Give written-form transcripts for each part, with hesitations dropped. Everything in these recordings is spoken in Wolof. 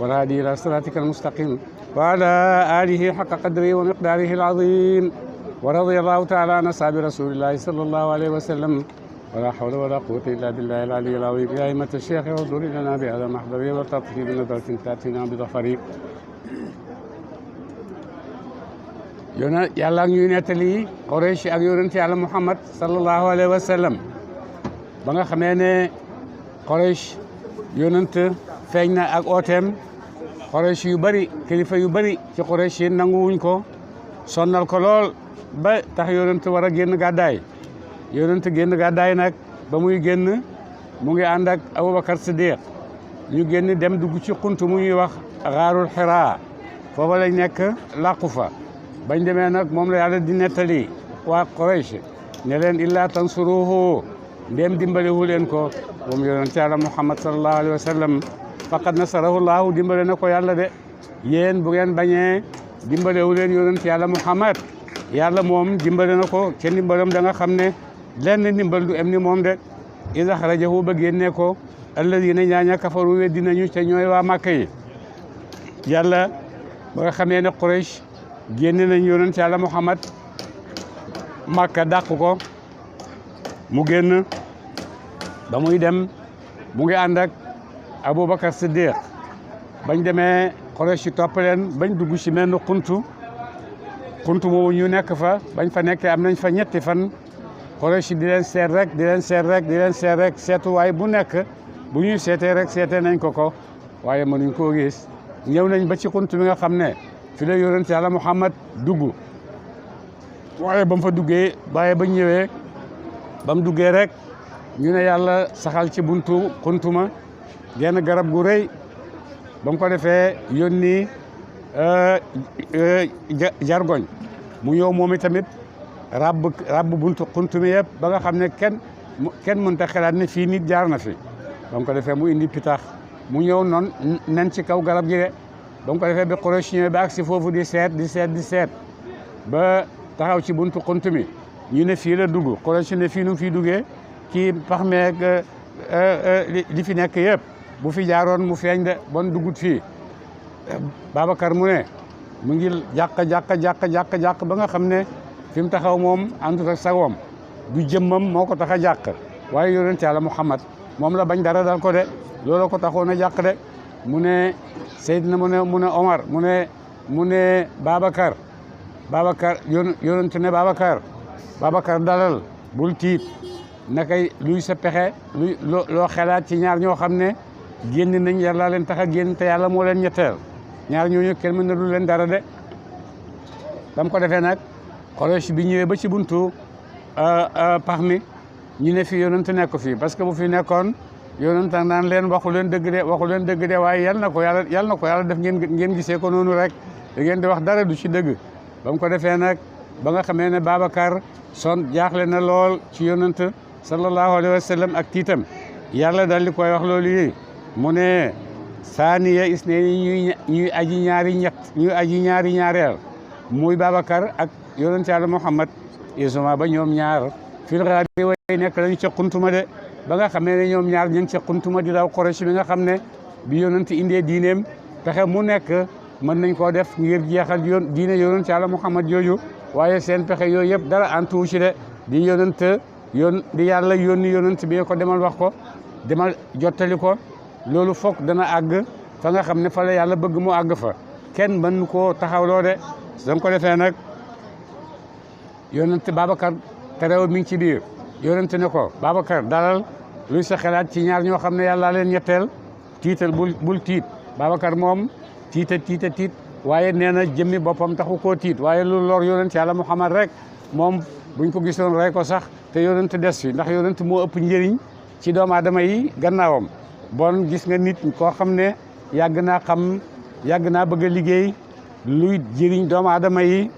والهادي إلى صراطك المستقيم وعلى آله حق قدره ومقداره العظيم ورضي الله تعالى عن أصحاب رسول الله صلى الله عليه وسلم ولا حول ولا قوة إلا بالله العلي العظيم يا أئمة الشيخ اغفر لنا بهذا المحضر والتطهير بنظرة تأتينا بظفر yàlla ñuy nettali Quraysh ak yonent yàlla Muhammad sallallahu alayhi wa sallam ba nga xamee ne Quraysh yonent feeñ na ak ooteem Quraysh yu bari kilifa yu bari ci Quraysh yi nanguwuñ ko sonnal ko lool ba tax yonent war a génn gàddaay yonent génn gàddaay nag ba muy génn mu ngi ànd ak Abubakar Siddiq ñu génn dem dugg ci xunt mu ñuy wax xaarul Xiraa foofa lañ nekk làqu fa bañ demee nag moom la yàlla di nettali waa Quraysh ne leen illaa tansuruhu ndéem dimbalewu leen ko moom yonent yàlla Muhammad sallallahu alayhi wa sallam faqad nasarahu llahu dimbale na ko yàlla de yéen bu ngeen bañee dimbalewu leen yonent yàlla Muhammad yàlla moom dimbale na ko ca ndimbalam da nga xam ne lenn ndimbal du em ni moom de iza xarajahu ba génne ko alladina ñaaña kafaru weddi nañu ca ñooy waa Màkka yi yàlla ba nga xamee ne Quraysh génne nañ yonent yàlla Muhammad Màkka dàq ko mu génn ba muy dem mu ngi ànd ak Abubakar Siddiq bañ demee Quraysh yi topp leen bañ dugg ci menn xuntu moomu ñu nekk fa bañ fa nekkee am nañ fa ñetti fan Quraysh di leen seet rek di leen seet rek di leen seet rek seetuwaay bu nekk bu ñuy seetee rek seetee nañ ko waaye mënuñ koo gis ñëw nañ ba ci xuntu bi nga xam ne fi la yonent yàlla Muhammad dugg waaye ba mu fa duggee bàyyi ba ñëwee ba mu duggee rek ñu ne yàlla saxal ci buntu xuntuma genn garab gu rëy ba mu ko defee yónni jargoñ mu ñëw moom tamit rabb buntu xuntumi yëpp ba nga xam ne kenn mënta xalaat ne fii nit jaar na fi ba mu ko defee mu indi pitax mu ñëw noonu nen ci kaw garab gi de ba mu ko defee ba Quraysh ñëwee ba ak si foofu di seet ba taxaw ci buntu xunt mi ñu ne fii la dugg Quraysh ne fii nu fii duggee kii pax meeg li fi nekk yëpp bu fi jaaroon mu feeñ de bon duggut fii Babacar mu ne mu ngi jàq ba nga xam ne fi mu taxaw moom àndut ak sagoom du jëmmam moo ko tax a jàq waaye yonent yàlla Muhammad moom la bañ dara dal ko de looloo ko taxoon a jàq de mu ne Seydina mu ne Omar mu ne Babacar yonent ne Babacar dalal bul tiit nakay luy sa pexe loo xelaat ci ñaar ñoo xam ne génn nañ yàlla leen tax a génn te yàlla moo leen ñetteel ñaar ñooñu kenn mën na lu leen dara de dam ko defee nag Quraysh bi ñëwee ba ci buntu pax mi ñu ne fii yonent nekk fii parce que bu fi nekkoon yonent naan leen waxu leen dëgg de waaye yal na ko yàlla def ngeen gisee ko noonu rek da ngeen di wax dara du ci dëgg ba mu ko defee nag ba nga xamee ne Babacar jaaxle na lool ci yonent sallallahu alayhi wa sallam ak tiitam yàlla dal di koy wax loolu yi mu ne saaniya isnayni ñuy aji ñaari ñaareel muy Babacar ak yonent yàlla Muhammad isuma ba ñoom ñaar fil ghaari way nekk lañu ca xuntuma de ba nga xamee ne ñoom ñaar ñu ngi ca xuntuma di daw Quraysh bi nga xam ne bi yonent indee diineem pexe mu nekk mën nañ koo def ngir jeexal diine yonent yàlla Muhammad jooju waaye seen pexe yooyu yëpp dara antuwu ci de di yàlla yónni yonent bi ko demal wax ko demal jottali ko loolu foog dana àgg fa nga xam ne fa la yàlla bëgg mu àgg fa kenn mën koo taxawloo de da nga ko defee nag yonent Babacar terew mi ngi ci biir yonent ne ko Babacar dalal luy sa xalaat ci ñaar ñoo xam ne yàlla leen ñetteel tiital bul tiit Babacar moom tiit waaye nee na jëmmi boppam taxu koo tiit waaye lu lor yonent yàlla Muhammad rek moom buñ ko gisoon rey ko sax te yonent des fi ndax yonent moo ëpp njëriñ ci doomu aadama yi gannaawam bon gis nga nit koo xam ne yàgg naa bëgg a liggéey luy jëriñ doomu aadama yi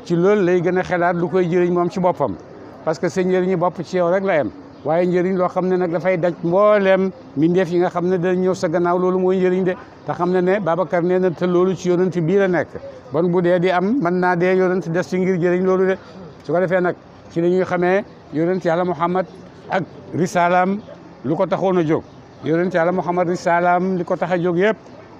ci loolu lay gën a xelaat lu koy jëriñ moom ci boppam parce que sa njëriñu bopp ci yow rek la yem waaye njëriñ loo xam ne nag dafay daj mbooleem mbindeef yi nga xam ne dañ ñëw sa gannaaw loolu mooy njëriñ de te xam ne Babacar nee na te loolu ci yonent bii la nekk bon bu dee di am mën naa dee yonent des ci ngir jëriñ loolu de su ko defee nag ci la ñuy xamee yonent yàlla Muhammad ak risalaam lu ko taxoon a jóg yonent yàlla Muhammad risalaam li ko tax a jóg yëpp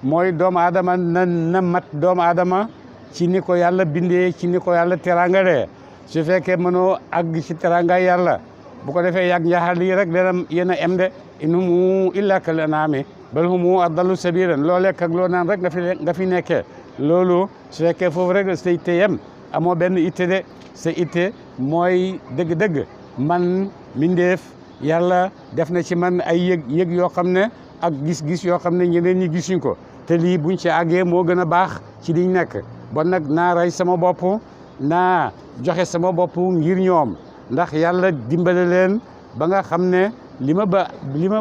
mooy doomu aadama na mat doomu aadama ci ni ko yàlla bindee ci ni ko yàlla terangalee su fekkee mënoo àgg ci terangay yàlla bu ko defee yàgg njaxal yi rek dana yéen a em de in humu illa kal an'aami bal humu adallu sabiilan loo lekk ak loo naan rek nga fi nekkee loolu su fekkee foofu rek la sa itte yem amoo benn itte de sa itte mooy dëgg-dëgg man mindeef yàlla def na ci man ay yëg yoo xam ne ak gis-gis yoo xam ne ñeneen ñi gisuñ ko te lii buñ ci àggee moo gën a baax ci liñ nekk bon nag naa rey sama bopp naa joxe sama bopp ngir ñoom ndax yàlla dimbale leen ba nga xam ne li ma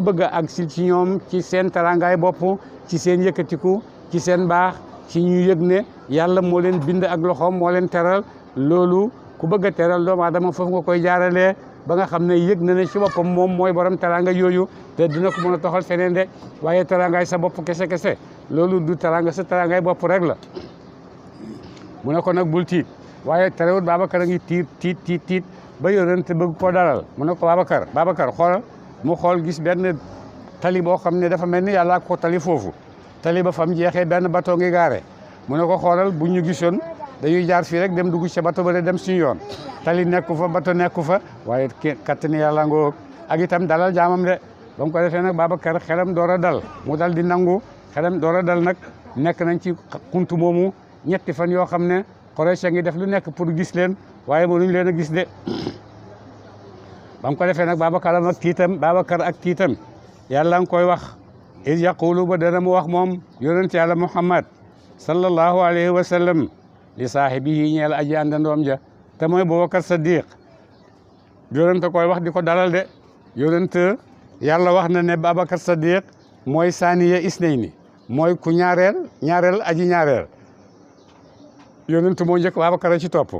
bëgg a àgg si ci ñoom ci seen tarangaay bopp ci seen yëkkatiku ci seen baax ci ñu yëg ne yàlla moo leen bind ak loxoom moo leen teral loolu ku bëgg a teral doomu aadama foofu nga koy jaaralee ba nga xam ne yëg na ne ci boppam moom mooy borom teranga yooyu te dina ko mën a toxal feneen de waaye terangaay sa bopp kese loolu du teranga sa terangaay bopp rek la mu ne ko nag bul tiit waaye terewul Babacar a ngi tiit ba yonent bëgg koo dalal mu ne ko Babacar xoolal mu xool gis benn tali boo xam ne dafa mel ni yàlla ko tali foofu tali ba fam jeexee benn bateau ngi gaare mu ne ko xoolal bu ñu gisoon dañuy jaar fii rek dem dugg ci bateau ba dem suñu yoon tali nekku fa bateau nekku fa waaye kattani yàlla ngoo ak itam dalal jaamam de ba mu ko defee nag Babacar xelam door a dal mu dal di nangu xelam door a dal nag nekk nañ ci xuntu moomu ñetti fan yoo xam ne Quraysh ngi def lu nekk pour gis leen waaye mënuñ leen a gis de ba mu ko defee nag Babacar ak tiitam yàlla nga koy wax is yaqulu ba dana mu wax moom yonent yàlla Muhammad sallallahu alayhi wa sallam li saahibihi ñeel aji àndandoom ja te mooy Boubacar Saddiq yonent koy wax di ko dalal de yonent yàlla wax na ne Babacar Saddiq mooy saaniya isnayni mooy ku ñaareel aji ñaareel yonent moo njëkk Babacar a ci topp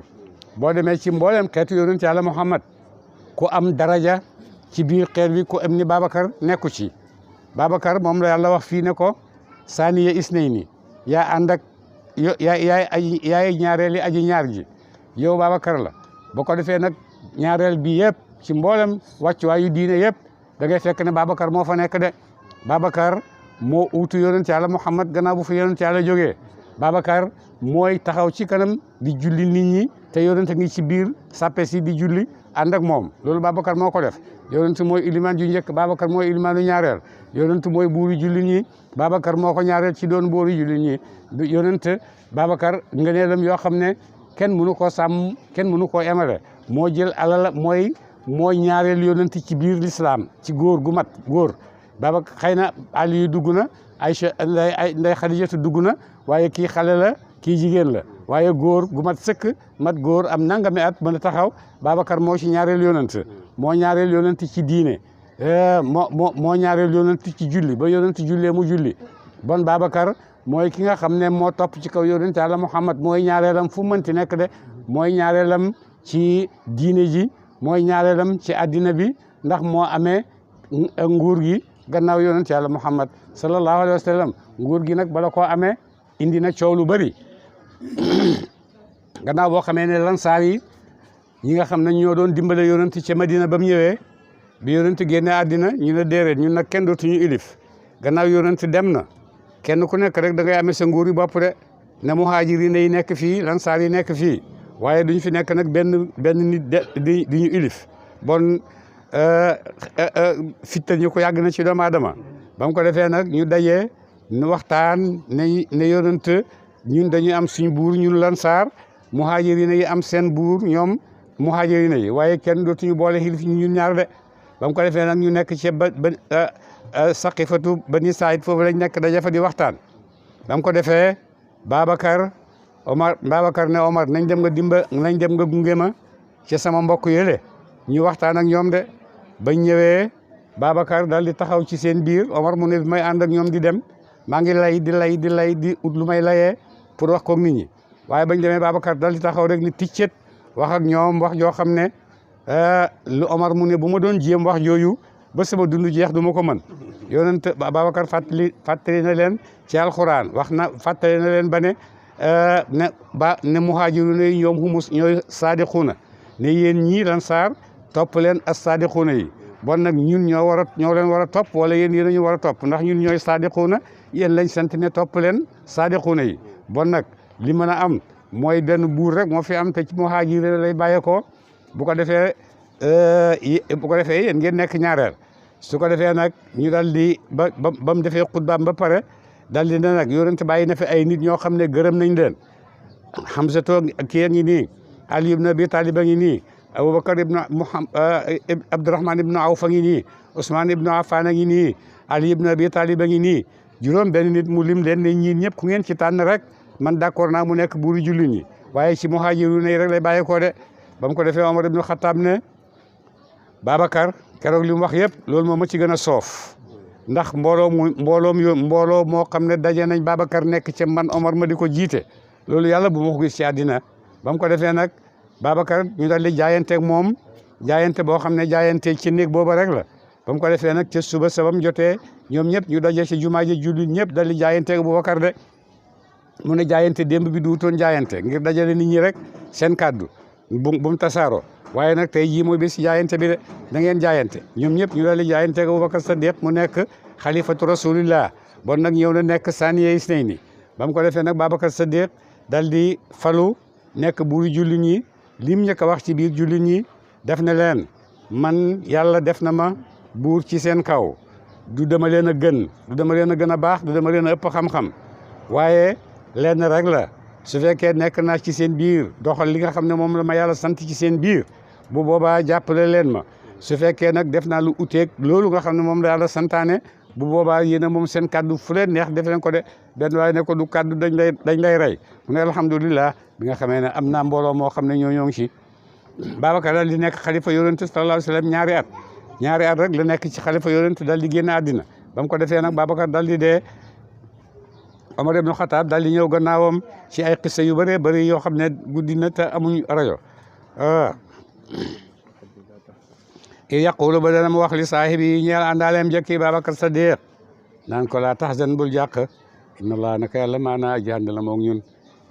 boo demee ci mboolem xeetu yonent yàlla Muhammad ku am daraja ci biir xeet bi ku am ni Babacar nekku ci Babacar moom la yàlla wax fii ne ko saaniya isnayni yaa ànd ak yaay ñaareeli aji ñaar ji yow Babacar la boo ko defee nag ñaareel bi yëpp ci mboolem wàccuwaayu diine yëpp da ngay fekk ne Babacar moo fa nekk de Babacar moo uutu yonent yàlla Muhammad gannaaw bu fa yonent yàlla jógee Babacar mooy taxaw ci kanam di julli nit ñi te yonent ngi ci biir sàppe si di julli ànd ak moom loolu Babacar moo ko def yonent mooy ilimaan ju njëkk Babacar mooy ilimaanu ñaareel yonent mooy buuri julli ñi Babacar moo ko ñaareel ci doon buuri julli ñi yonent Babacar ngëneelam yoo xam ne kenn mënu koo sàmm kenn mënu koo emale moo jël alal mooy ñaareel yonent ci biir l'islam ci góor gu mat góor Babacar xëy na Aliyu dugg na Aïcha Ndey Xadijatu dugg na waaye kii xale la kii jigéen la waaye góor gu mat sëkk mat góor am nangami at mën a taxaw Babacar moo ci ñaareel yonent moo ñaareel yonent ci diine moo ñaareel yonent ci julli ba yonent jullee mu julli bon Babacar mooy ki nga xam ne moo topp ci kaw yonent Yàlla Muhammad mooy ñaareelam fu mënti nekk de mooy ñaareelam ci diine ji mooy ñaareelam ci addina bi ndax moo amee nguur gi gannaaw yonent Yàlla Muhammad sallallahu alayhi wa sallam nguur gi nag bala koo amee indi na coow lu bëri gannaaw boo xamee ne lansaar yi ñi nga xam ne ñoo doon dimbale yonent ca Madina ba mu ñëwee bi yonent génne àddina ñu ne déedéet ñun nag kenn dootuñu ilif gannaaw yonent dem na kenn ku nekk rek da ngay amee sa nguur yi bopp de ne muhaajiriin yi nekk fii lansaar yi nekk fii waaye duñ fi nekk nag benn nit di ñu ilif bon fittal ñu ko yàgg na ci doomu aadama ba mu ko defee nag ñu dajee ñu waxtaan ne yonent ñun dañuy am suñu buur ñun lansaar muhaajiriin yi am seen buur ñoom muhaajiriin yi waaye kenn dootuñu boole xilif ñun ñaar de ba mu ko defee nag ñu nekk ci saqifatu bani saayid foofu lañ nekk daja fa di waxtaan ba mu ko defee Babacar ne Omar nañ dem nga gunge ma ci sama mbokk yële ñu waxtaan ak ñoom de bañ ñëwee Babacar daal di taxaw ci seen biir Omar mu ne bi may ànd ak ñoom di dem maa ngi lay di ut lu may layee pour wax ko nit ñi waaye bañ demee Babacar daal di taxaw rek ni ticcet wax ak ñoom wax joo xam ne lu Omar mu ne bu ma doon jéem wax jooyu ba sama dund jeex du ma ko mën yonent Babacar fàttali na leen ci alxuraan fàttali na leen ba ne muhaajiruuna yi ñoom humus ñooy saadiquuna ne yéen ñii lansaar topp leen as saadiquuna yi bon nag ñun ñoo leen war a topp wala yéen ñu war a topp ndax ñun ñooy saadiquuna yéen lañ sant ne topp leen saadiquuna yi bon nag li mën a am mooy benn buur rek moo fi am te ci muhaajiriin lay bàyyeekoo bu ko defee yéen ngeen nekk ñaareel su ko defee nag ñu dal di ba mu defee xutbaam ba pare dal di ne nag yonent bàyyi na fi ay nit ñoo xam ne gërëm nañ leen Hamza toog kii ngi nii Ali ibn Abi Talib a ngi nii Aboubacar ibn Abdurahman ibn Awf a ngi nii Ousmane ibn Affan a ngi nii Ali ibn Abi Talib a ngi nii juróom benn nit mu lim leen ne ñiin ñëpp ku ngeen ci tànn rek man d'accord naa mu nekk buuru jullit ñi waaye ci muhaajiruun yi rek lay bàyyeekoo de ba mu ko defee Omar ibn Khattab ne Babacar keroog li mu wax yëpp loolu moom ma ci gën a soof ndax mbooloo moo xam ne daje nañ Babacar nekk ca man Omar ma di ko jiite loolu yàlla bu ma ko gis ci àddina ba mu ko defee nag Babacar ñu dal di jaayanteeg moom jaayante boo xam ne jaayante ci néeg booba rek la ba mu ko defee nag ca suba sabam jotee ñoom ñëpp ñu daje ci jumaa ji jullit ñëpp dal di jaayanteeg Aboubacar de mu ne jaayante démb bi duutoon jaayante ngir dajale nit ñi rek seen kàddu bu mu tasaaroo waaye nag tey jii mooy bis jaayante bi de da ngeen jaayante ñoom ñëpp ñu dal di jaayanteeg Aboubacar Sadiq mu nekk xalifatu rasulillah bon nag ñëw na nekk saniye isnayni ba mu ko defee nag Babacar Sadiq dal di falu nekk buuru jullit ñi lim njëkk a wax ci biir jullit ñi def na leen man yàlla def na ma buur ci seen kaw du dama leen a gën du dama leen a gën a baax du dama leen a ëpp xam-xam waaye lenn rek la su fekkee nekk naa ci seen biir doxal li nga xam ne moom la ma yàlla sant ci seen biir bu boobaa jàppale leen ma su fekkee nag def naa lu uteeg loolu nga xam ne moom la yàlla santaane bu boobaa yéen a moom seen kaddu fu leen neex def leen ko de benn waaye ne ko du kaddu dañ lay rey mu ne alhamdulilah bi nga xamee ne am naa mbooloo moo xam ne ñoo ngi ci Babacar daal di nekk xalifa yonent sallallahu alayhi wa sallam ñaari at rek la nekk ci xalifa yonent dal di génn àddina ba mu ko defee nag Babacar dal di dee Omar ibn Khattab dal di ñëw gannaawam ci ay xissa yu bëree bëri yoo xam ne guddi na te amuñ rajo yaqulu ba dana mu wax li saahib yi ñeel àndaaleem jëkki Babacar Sadiq naan ko laa tahzan bul jàq inna allah naka yàlla maanaa aji ànd la moog ñun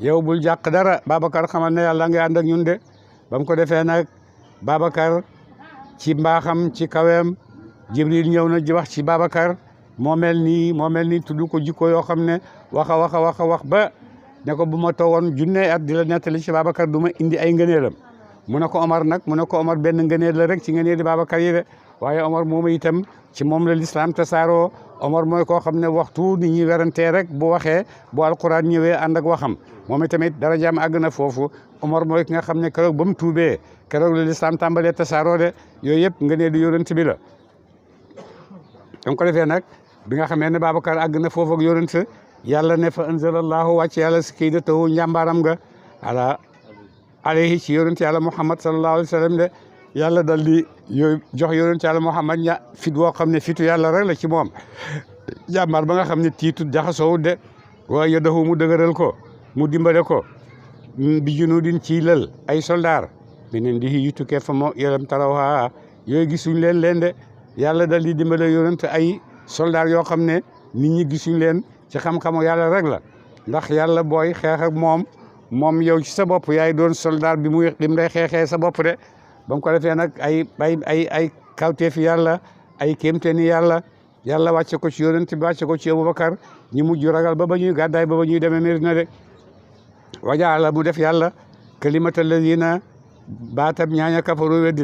yow bul jàq dara Babacar xamal ne yàlla nga ànd ak ñun de ba mu ko defee nag Babacar ci mbaaxam ci kaweem Jibril ñëw na wax ci Babacar moo mel nii tudd ko jikko yoo xam ne wax ba ne ko bu ma toogoon junne at di la nettali ci Babacar du ma indi ay ngëneelam mu ne ko Omar benn ngëneel la rek ci ngëneeli Babacar yi de waaye Omar moom itam ci moom la lislaam tasaaroo Omar mooy koo xam ne waxtu nit ñi werantee rek bu waxee bu alquran ñëwee ànd ak waxam moom itamit darajaam àgg na foofu Omar mooy ki nga xam ne keroog ba mu tuubee keroog la lislaam tàmbalee tasaaroo de yooyu yëpp ngëneelu yonent bi la donc ko defee nag bi nga xamee ne Babacar àgg na foofu ak yonent yàlla ne fa anzalallahu wàcc yàlla si kii de taw njàmbaaram nga alayhi ci yonent yàlla Muhammad sallallahu alayhi wa sallam de yàlla dal di jox yonent yàlla Muhammad fit boo xam ne fitu yàlla rek la ci moom jàmbaar ba nga xam ne tiitut jaxasoo de waaye yadahu mu dëgëral ko mu dimbale ko bi junudin ci lël ay soldaar beneen di yu tukkee fa moo yaram tarawha yooyu gisuñ leen de yàlla dal di dimbale yonent ay soldaar yoo xam ne nit ñi gisuñ leen ci xam-xamu yàlla rek la ndax yàlla booy xeex ak moom yow ci sa bopp yaay doon soldat bi muy lim lay xeexee sa bopp de ba mu ko defee nag ay kawteefi yàlla ay kéemteeni yàlla wàcce ko ci yonent bi wàcce ko ci Aboubacar ñu mujj ragal ba ñuy gàddaay ba ñuy demee Medina de wajaala mu def yàlla kalimatal lazina baatab ñaaña kafaru weddi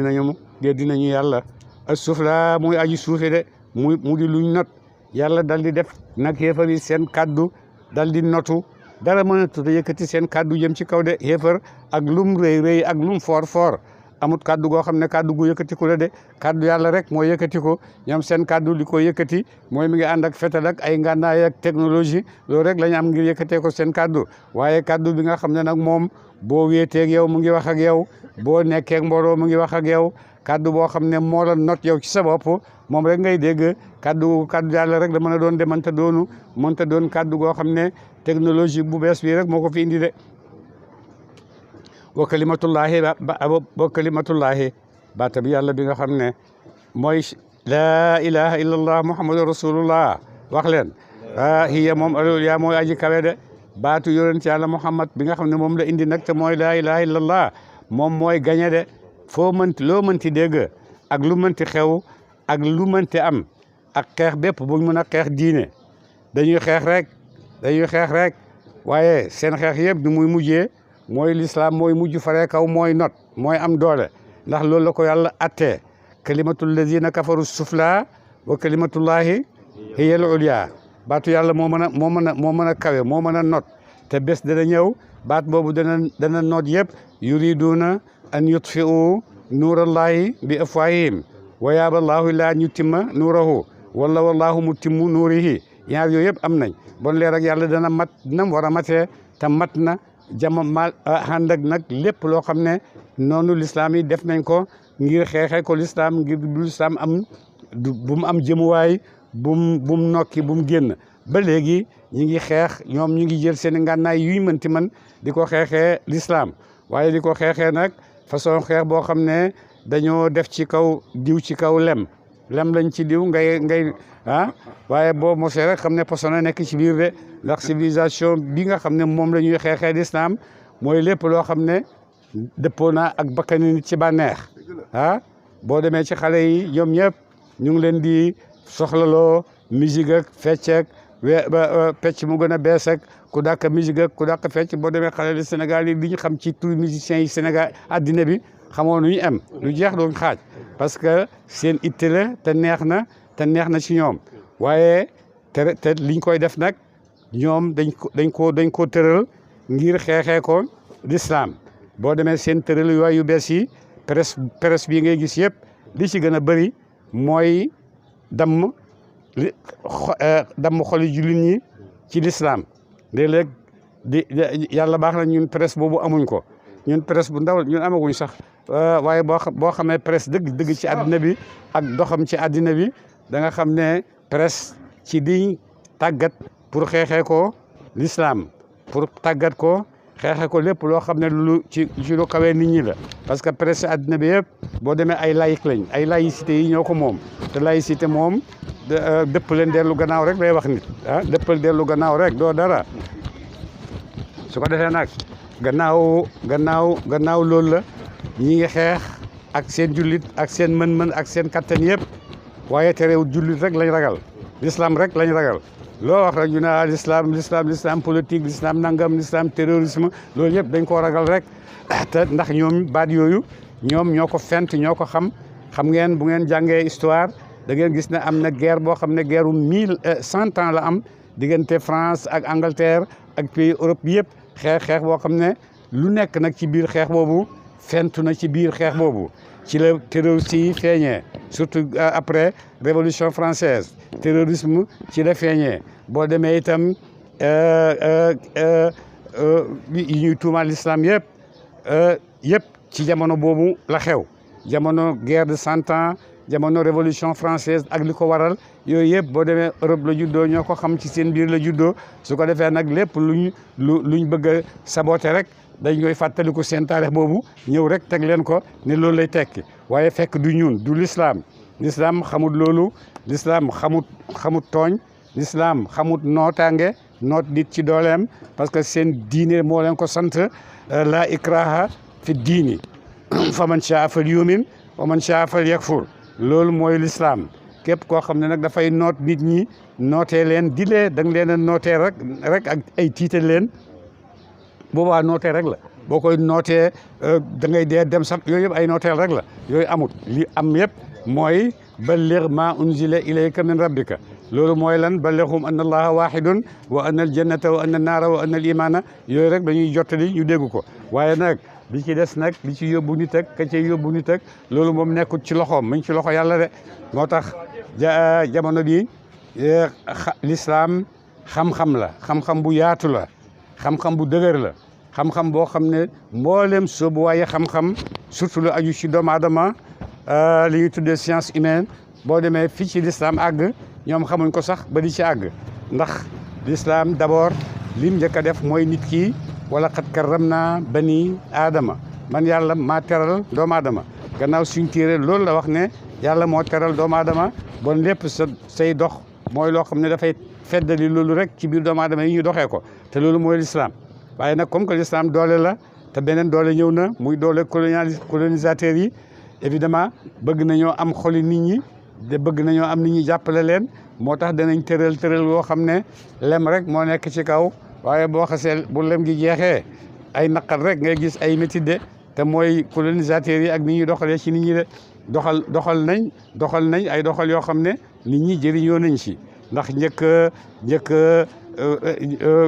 nañu yàlla as-sufla muy aji suufe de mu di luñ not yàlla dal di def nag yéefar yi seen kaddu dal di notu dara mënatut a yëkkati seen kaddu jëm ci kaw de yéefar ak lum rëy ak lum foor amut kaddu goo xam ne kaddu gu yëkkatiku la de kaddu yàlla rek moo yëkkati ko ñoom seen kaddu li ko yëkkati mooy mi ngi ànd ak fetal ak ay ngànnaay ak technologie loolu rek la ñu am ngir yëkkatee ko seen kaddu waaye kaddu bi nga xam ne nag moom boo wéeteeg yow mu ngi wax ak yow boo nekkeeg mbooloo mu ngi wax ak yow kaddu boo xam ne moo la not yow ci sa bopp moom rek ngay dégg kaddu yàlla rek la mën a doon de mënta doon kaddu goo xam ne technologie bu bees bii rek moo ko fi indi de wa kalimatullahi baata bi yàlla bi nga xam ne mooy laa ilaha illallah muhammadu rasulullah wax leen hiya moom yaa mooy aji kawe de baatu yonent yàlla muhammad bi nga xam ne moom la indi nag te mooy laa ilaha illallah moom mooy gañe de loo mënti dégg ak lu mënti xew ak lu mënti am ak xeex bépp buñ mën a xeex diine dañuy xeex rek waaye seen xeex yëpp du muy mujjee mooy l'islam mooy mujj faree kaw mooy not mooy am doole ndax loolu la ko yàlla attee kalimatul lazina kafaru sufla wa kalimatullahi hiyal ulya baatu yàlla moo mën a kawe moo mën a not te bés dana ñëw baat boobu dana noot yëpp yuriduna an yutfi'u nuurallahi bi afwahihim wa yaaba allahu illa an yutimma nuurahu wallahu mutimmu nuurihi ñaar yooyu yëpp am nañ bon leer ak yàlla dana mat nam war a matee te mat na jama mal ànd ak nag lépp loo xam ne noonu l'islam yi def nañ ko ngir xeexee ko l'islam ngir du l'islam am bu mu am jëmuwaay bu mu nokki bu mu génn ba léegi ñi ngi xeex ñoom ñu ngi jël seen ngànnaay yuy mënti man di ko xeexee l'islam waaye di ko xeexee nag façon xeex boo xam ne dañoo def ci kaw diw ci kaw lem lañ ci diw ngay waaye boo mosee rek xam ne poson a nekk ci biir de ndax civilisation bi nga xam ne moom la ñuy xeexee l'islam mooy lépp loo xam ne dëppoo naa ak bakkani nit ci bànneex boo demee ci xale yi ñoom ñëpp ñu ngi leen di soxlaloo musique ak fecc ak pecc mu gën a bees ak ku dàq musique ak ku dàq fecc boo demee xale yi Sénégal yi li ñu xam ci tous musiciens yi Sénégal addina bi xamoo nu ñu am lu jeex doon xaaj parce que seen itte la te neex na ci ñoom waaye te liñ koy def nag ñoom dañ ko tëral ngir xeexee ko l'islam boo demee seen tëral yooyu yu bees yi presse bii ngay gis yëpp li ci gën a bëri mooy damm xoli jullit ñi ci l'islam léeg-léeg yàlla baax na ñun presse boobu amuñ ko ñun presse bu ndaw ñun amaguñ sax waaye boo xamee presse dëgg ci àddina bi ak doxam ci àddina bi da nga xam ne presse ci di tàggat pour xeexee ko l'islam pour tàggat ko xeexee ko lépp loo xam ne lu ci lu kawee nit ñi la parce que presse àddina bi yëpp boo demee ay laïc lañ ay laïcité yi ñoo ko moom te laïcité moom dëpp leen dellu gannaaw rek lay wax nit dëppal dellu gannaaw rek doo dara su ko defee nag gannaaw loolu la ñi ngi xeex ak seen jullit ak seen mën-mën ak seen kattan yëpp waaye terewul jullit rek lañ ragal l'islam rek lañ ragal loo wax rek ñu ne l'islam politique l'islam nangam l'islam terrorisme loolu yëpp dañ koo ragal rek te ndax ñoom baat yooyu ñoom ñoo ko fent ñoo ko xam ngeen bu ngeen jàngee histoire da ngeen gis ne am na guerre boo xam ne guerre 100 ans la am diggante France ak Angleterre ak pays Europe yëpp xeex boo xam ne lu nekk nag ci biir xeex boobu fentu na ci biir xeex boobu ci la terroriste yi feeñee surtout après révolution française terrorisme ci la feeñee boo demee itam yi ñuy tuumaal l'islam yëpp ci jamono boobu la xew jamono guerre de 100 ans jamono révolution française ak li ko waral yooyu yëpp boo demee Europe la juddoo ñoo ko xam ci seen biir la juddoo su ko defee nag lépp luñ bëgg a saboter rek dañ koy fàttaliku seen taarix boobu ñëw rek teg leen ko ne loolu lay tekki waaye fekk du ñun du l'islam xamut loolu l'islam xamut tooñ l'islam xamut nootaange noot nit ci dooleem parce que seen diine moo leen ko sant la ikraha fi diini fa man shaa fal yumin wa man shaa fal yakfur loolu mooy l'islam képp koo xam ne nag dafay noot nit ñi nootee leen da nga leen a nootee rek ak ay tiital leen boobaa nootee rek la boo koy nootee da ngay dee dem sax yooyu yëpp ay nooteel rek la yooyu amut li am yëpp mooy balligh ma unzila ilayka min rabbika loolu mooy lan ballighum anna allaha wahidun wa anna al jannata wa anna naara wa anna al imana yooyu rek dañuy jottali ñu dégg ko waaye nag li ci des nag li ci yóbbu nit ak ka cay yóbbu nit ak loolu moom nekkul ci loxoom mu ngi ci loxo yàlla de moo tax jamono bi l'islam xam-xam la xam-xam bu yaatu la xam-xam bu dëgër la xam-xam boo xam ne mboolem soobu waaye xam-xam surtout lu aju ci doomu aadama li ñuy tuddee science humaine boo demee fii ci l'islam àgg ñoom xamuñ ko sax ba di ci àgg ndax l'islam d'abord lim njëkk a def mooy nit ki wala xat karram naa bani aadama man yàlla maa teral doomu aadama gannaaw suñ téere loolu la wax ne yàlla moo teral doomu aadama bon lépp say dox mooy loo xam ne dafay feddali loolu rek ci biir doomu aadama yi ñu doxee ko te loolu mooy l'islam waaye nag comme que l'islam doole la te beneen doole ñëw na muy doole colonisateurs yi évidemment bëgg nañoo am xoli nit ñi de bëgg nañoo am nit ñi jàppale leen moo tax danañ tëral woo xam ne lem rek moo nekk ci kaw waaye boo xasee bu lem gi jeexee ay naqar rek ngay gis ay métit de te mooy colonisateurs yi ak ni ñuy doxalee ci nit ñi de doxal nañ ay doxal yoo xam ne nit ñi jëriñoo nañ ci ndax njëkk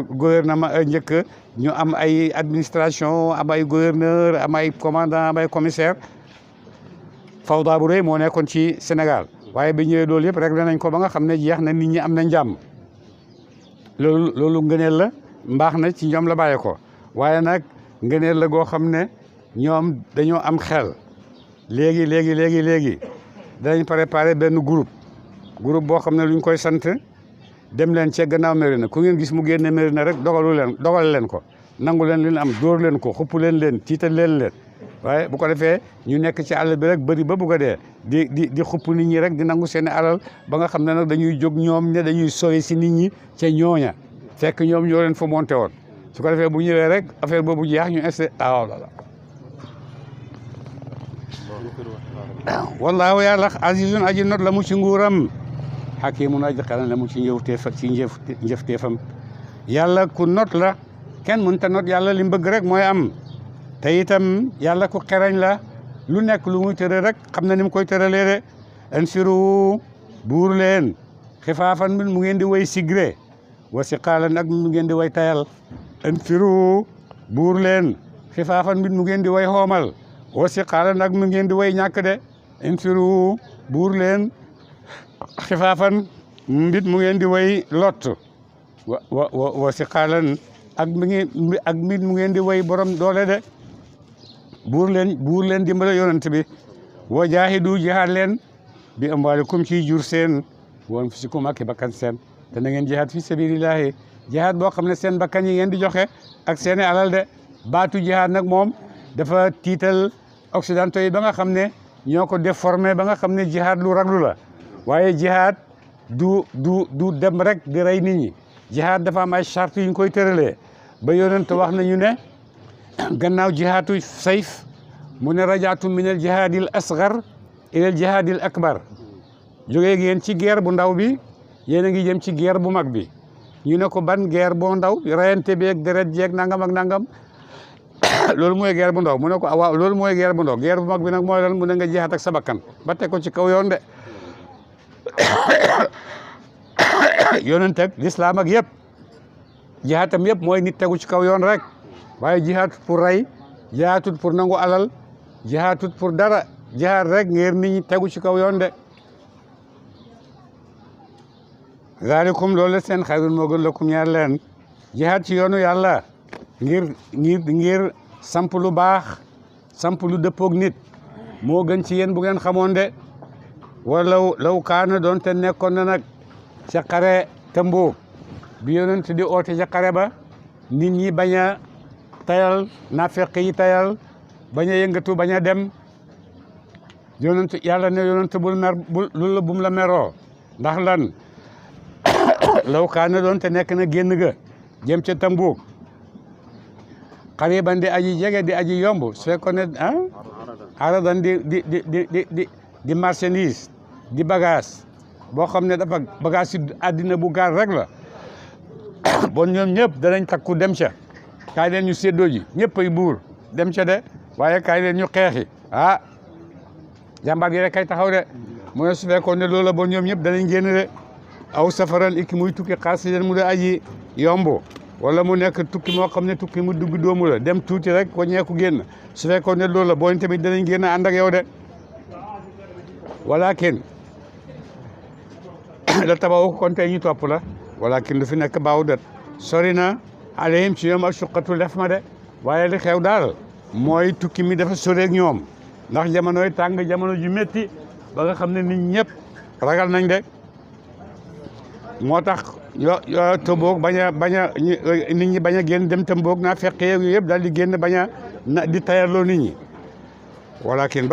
gouvernement njëkk ñu am ay administration am ay gouverneur am ay commandant am ay commissaire fawda bu rëy moo nekkoon ci Sénégal waaye bi ñëwee loolu yëpp réglé nañ ko ba nga xam ne jeex na nit ñi am nañ jàmm loolu ngëneel la mbaax na ci ñoom la bàyyee ko waaye nag ngëneel la goo xam ne ñoom dañoo am xel léegi danañ préparé benn groupe boo xam ne luñ koy sant dem leen ca gannaaw Mérina ku ngeen gis mu génne Mérina rek dogal leen ko nangu leen li am dóor leen ko xupp leen tiital leen waaye bu ko defee ñu nekk ci àll bi rek bëri ba bugg a dee di xupp nit ñi rek di nangu seen alal ba nga xam ne nag dañuy jóg ñoom ne dañuy sori si nit ñi ca ñooña fekk ñoom ñoo leen fa monté woon su ko defee bu ñëwee rek affaire boobu jeex ñu insté wallaahu yàlla azizun aji not la mu ci nguuram hakimun aji xelan la mu ci njëfteefam yàlla ku not la kenn mënta not yàlla li mu bëgg rek mooy am te itam yàlla ku xereñ la lu nekk lu muy tëral rek xam na ni mu koy tëralee de anfiru buur leen xifaafan mu ngeen di way sigré wa siqaalan ak mu ngeen di way tayal anfiru buur leen xifaafan mu ngeen di way xoomal wa siqaalan ak mu ngeen di way ñàkk de anfiru buur leen xifaafan mbit mu ngeen di way lot wa siqaalan ak mbit mu ngeen di way borom doole de buur leen dimbale yonent bi wa jaahidu jihaad leen bi amwaalikum ci jur seen wa anfusikum ak bakkan seen te na ngeen jihaad fi sabilillahi jihaad boo xam ne seen bakkan yi ngeen di joxe ak seeni alal de baatu jihaad nag moom dafa tiital occidentaux yi ba nga xam ne ñoo ko déformé ba nga xam ne jihaad lu raglu la waaye jihaad du dem rek di rey nit ñi jihaad dafa am ay charte yu ñu koy tëralee ba yonent wax nañu ne gannaaw jihaatu sayf mu ne rajaatu min al jihaadil asgar ila al jihaadil akbar jógee ngeen ci guerre bu ndaw bi yéen a ngi jëm ci guerre bu mag bi ñu ne ko ban guerre bu ndaw rayante beeg deret jeeg nangam ak nangam loolu mooy guerre bu ndaw mu ne ko waaw loolu mooy guerre bu ndaw guerre bu mag bi nag mooy lan mu ne nga jihaat ak sa bakkan ba teg ko ci kaw yoon de yonent ak lislaam ak yëpp jihaatam yëpp mooy nit tegu ci kaw yoon rek waaye jihaatut pour rey jihaatut pour nangu alal jihaatut pour dara jihaat rek ngir nit ñi tegu ci kaw yoon de zaalikum loolu la seen xayrun moo gën lakum ñaar leen jihaat ci yoonu yàlla ngir samp lu baax samp lu dëppoog nit moo gën ci yéen bu ngeen xamoon de wala law kaana doon te nekkoon na nag ca xare Tëmboog bi yonent di oote ca xare ba nit ñi bañ a tayal naafeq yi tayal bañ a yëngatu bañ a dem yonent yàlla ne yonent bul mer bum la meroo ndax lan law kaana doon te nekk na génn ga jëm ca Tëmboog xariban di aji jege di aji yomb su fekkoon ne aradan di marchandise di bagage boo xam ne dafa bagage si àddina bu gaar rek la bon ñoom ñëpp danañ takku dem ca kaay leen ñu séddoo ji ñëpp ay buur dem ca de waaye kaay leen ñu xeexi jàmbaar gi rek kay taxaw de mu ne su fekkoon ne loolu la bon ñoom ñëpp danañ génn de aw safaran iki muy tukki xaas leen mu de aji yomb wala mu nekk tukki moo xam ne tukki mu dugg doomu la dem tuuti rek ko ñeeku génn su fekkoon ne loolu la boo tamit danañ génn ànd ak yow de walakin la tabaw kon tey ñu topp la walakin lu fi nekk baaw dat sori na alayhim ci ñoom ak suqatu def ma de waaye li xew daal mooy tukki mi dafa soreeg ñoom ndax jamonoy tàng jamono ju métti ba nga xam ne nit ñëpp ragal nañ de moo tax yo Tëmboog bañ a nit ñi bañ a génn dem Tëmboog naa fekkee yooyu yëpp daal di génn bañ a di tayarloo nit ñi walakin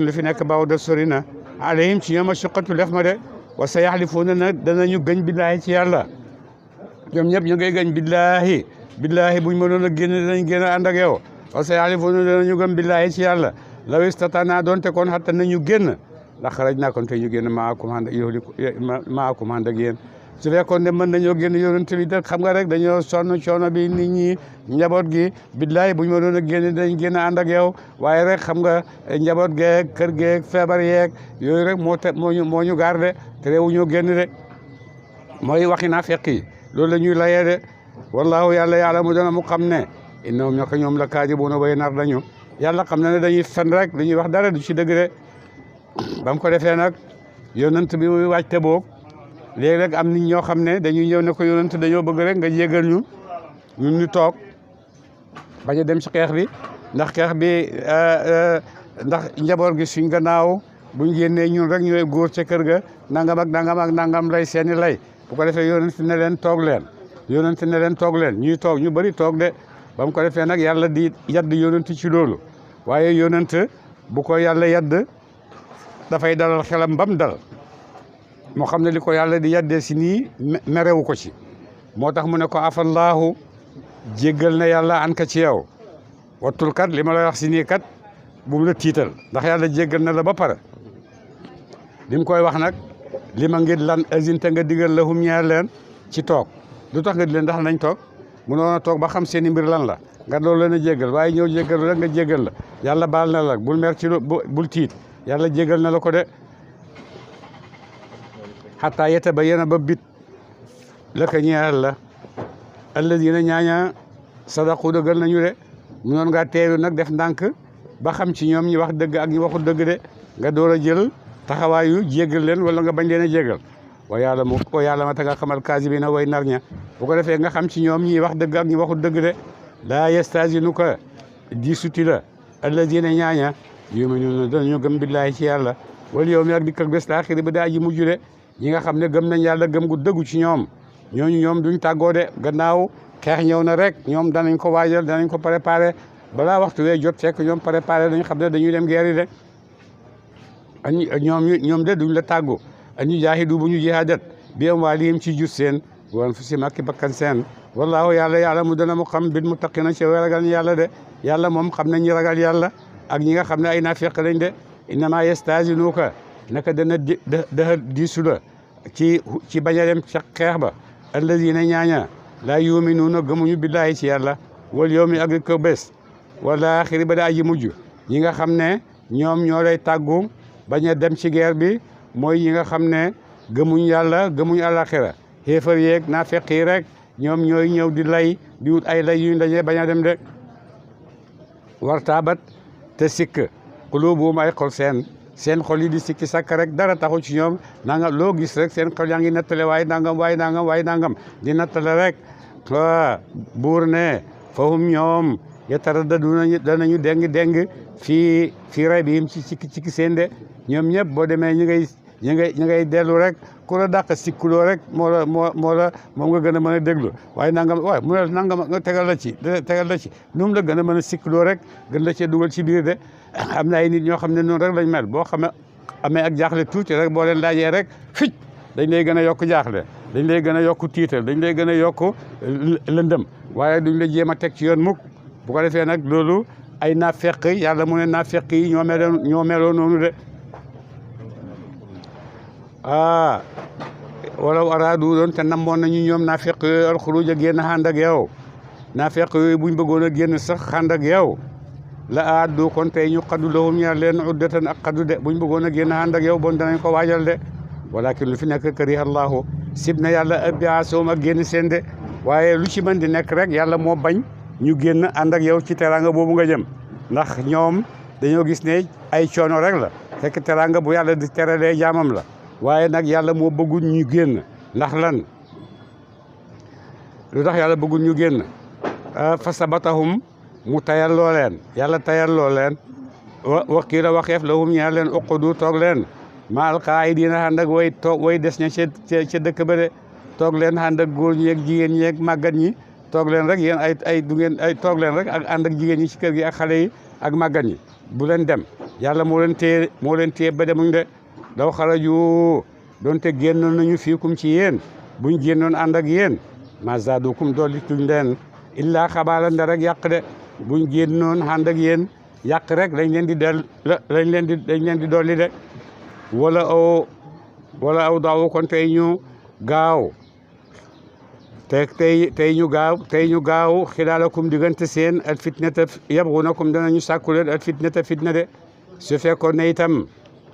lu fi nekk baaw dat sori na alayhim ci ñoom ak suqatu def ma de wa sa yaxlifuuna nag danañu gëñ billaahi ci yàlla ñoom ñëpp ñu ngay gëñ billaahi buñ mënoon a génn danañ génn ànd ak yow wa sa yaxlifuuna danañu gëm billaahi ci yàlla law istata'naa doonte kon xatta nañu génn ndax xaraj naa kon te ñu génn maakum ànd maakum ànd ak yéen su fekkoon ne mën nañoo génn yonent bi de xam nga rek dañoo sonn coono bi nit ñi njaboot gi billaay bu ñu ma doon a génn dañ génn ànd ak yow waaye rek xam nga njaboot geeg kër geeg feebar yeeg yooyu rek moo ñu garde te réewu ñoo génn de mooy waxi naa fekk yi loolu la ñuy layee de wallahu yàlla mu dana mu xam ne innahum ñoo ko ñoom la kaadibuuna way nar dañu yàlla xam na ne dañuy fen rek lu ñuy wax dara du ci dëgg de ba mu ko defee nag yonent bi muy wàcc te boog léegi rek am nit ñoo xam ne dañuy ñëw ne ko yonent dañoo bëgg rek nga jégal ñun ñu toog bañ a dem ci xeex bi ndax xeex bi ndax njaboot gi suñ gannaaw buñ génnee ñun rek ñooy góor ca kër ga nangam ak nangam ak nangam lay seeni lay bu ko defee yonent ne leen toog leen yonent ne leen toog leen ñuy toog ñu bëri toog de ba mu ko defee nag yàlla di yadd yonent ci loolu waaye yonent bu ko yàlla yadd dafay dalal xelam bam dal moo xam ne li ko yàlla di yaddee si nii merewu ko ci moo tax mu ne ko afallaahu jéggal na yàlla an ka ci yow wattul kat li ma lay wax si nii kat bu mu la tiital ndax yàlla jéggal na la ba pare li mu koy wax nag li ma ngir lan azinte nga digal lahum ñeel leen ci toog lu tax nga di leen ndax nañ toog mënoon a toog ba xam seen i mbir lan la nga loolu leen a jéggal waaye ñëw jéggal rek nga jéggal la yàlla baal na la bul mer ci bul tiit yàlla jéggal na la ko de xataa yatabayyana ba bit laka ñeel la alladina ñaaña sadaqu dëggal nañu de mënoon ngaa teelu nag def ndànk ba xam ci ñoom ñi wax dëgg ak ñi waxul dëgg de nga door a jël taxawaayu jéggal leen wala nga bañ leen a jéggal wa yàlla ma ta nga xamal kaasibina way nar ña bu ko defee nga xam ci ñoom ñi wax dëgg ak ñi waxul dëgg de laa yastasinuka di suti la alladina ñaaña yuminuna danañu gëm billaahi ci yàlla wal yow mi ak dikk ak bés laaxiri ba daa aji mujj de ñi nga xam ne gëm nañ yàlla gëm gu dëggu ci ñoom ñoom duñ tàggoo de gannaaw xeex ñëw na rek ñoom danañ ko waajal danañ ko préparé balaa waxtu wee jot fekk ñoom préparé dañ xam ne dañuy dem guerre yi de ñoom de duñ la tàggu añu jaahidu bu ñu jihaadat bi amwaalihim ci jur seen wan fu si makki bakkan seen wallaahu yàlla mu dana mu xam bil muttaqina ci ragal yàlla de yàlla moom xam nañ ñi ragal yàlla ak ñi nga xam ne ay naafiq lañ de innama yastaazinuka naka dana diisu la ci bañ a dem ca xeex ba alladina ñaaña laa yuminuuna gëmuñu billaahi ci yàlla wal yawmi ak ko bés wala axiri ba daa aji mujj ñi nga xam ne ñoom ñoo lay tàggu bañ a dem ci guerre bi mooy ñi nga xam ne gëmuñ yàlla gëmuñ àlaxira xéefar yeeg naafeq yi rek ñoom ñooy ñëw di lay di wut ay lay yuñ dajee bañ a dem de wartaabat te sikk quluubuhum ay xol seen xol yi di sikki sakk rek dara taxu ci ñoom nangam loo gis rek seen xol yaa ngi nattale waaye nangam di nattale rek buur ne fahum ñoom yataraddaduna danañu déng fii raybihim ci cikki seen de ñoom ñëpp boo demee ñu ngay dellu rek ku la dàq sikkuloo rek moom nga gën a mën a déglu waaye mu ne nangam nga tegal la ci nu mu la gën a mën a sikkuloo rek gën la cee dugal ci biir de am na ay nit ñoo xam ne noonu rek lañ mel boo xamee amee ak jaaxle tuuti rek boo leen laajee rek dañ lay gën a yokk jaaxle dañ lay gën a yokk tiital dañ lay gën a yokk lëndëm waaye duñ la jéem a teg ci yoon mukk bu ko defee nag loolu ay naafeq yàlla mu ne naafeq yi ñoo meloo noonu de walaw araadu doon te namoon nañu ñoom naafeq yooyu alxuruj a génn ànd ak yow naafeq yooyu buñ bëggoon a génn sax ànd ak yow la aaddu kon tey ñu xaddu lahum ñaar leen uddatan ak xaddu de buñ bëggoon a génn ànd ak yow bon danañ ko waajal de walakin lu fi nekk kariha allahu sib na yàlla abbiasoom ak génn seen de waaye lu ci mën di nekk rek yàlla moo bañ ñu génn ànd ak yow ci teranga boobu nga jëm ndax ñoom dañoo gis ne ay coono rek la fekk teranga bu yàlla di teralee jaamam la waaye nag yàlla moo bëggul ñu génn ndax lan lu tax yàlla bëggul ñu génn fa sabatahum mu tayal loo leen yàlla tayal loo leen waqiila waxeef lahum ñaar leen uqudu toog leen ma alqaa'idiina ànd ak way des ña ca dëkk ba de toog leen ànd ak góor ñi ak jigéen ñi ak màggat ñi toog leen rek yéen ay toog leen rek ak ànd ak jigéen ñi ci kër gi ak xale yi ak màggat ñi bu leen dem yàlla moo leen téye ba demuñ de daw xaraju doonte génnoon nañu fiikum ci yéen buñ génnoon ànd ak yéen ma zaadukum dolli tuñ leen illaa xabaalan da rek yàq de buñ génnoon ànd ak yéen yàq rek dañ leen di dolli de wala aw daaw kon tey ñu gaaw tey ñu gaaw xilaalakum diggante seen al fitnata yabghunakum danañu sàkku leen al fitnata fitna de su fekkoon ne itam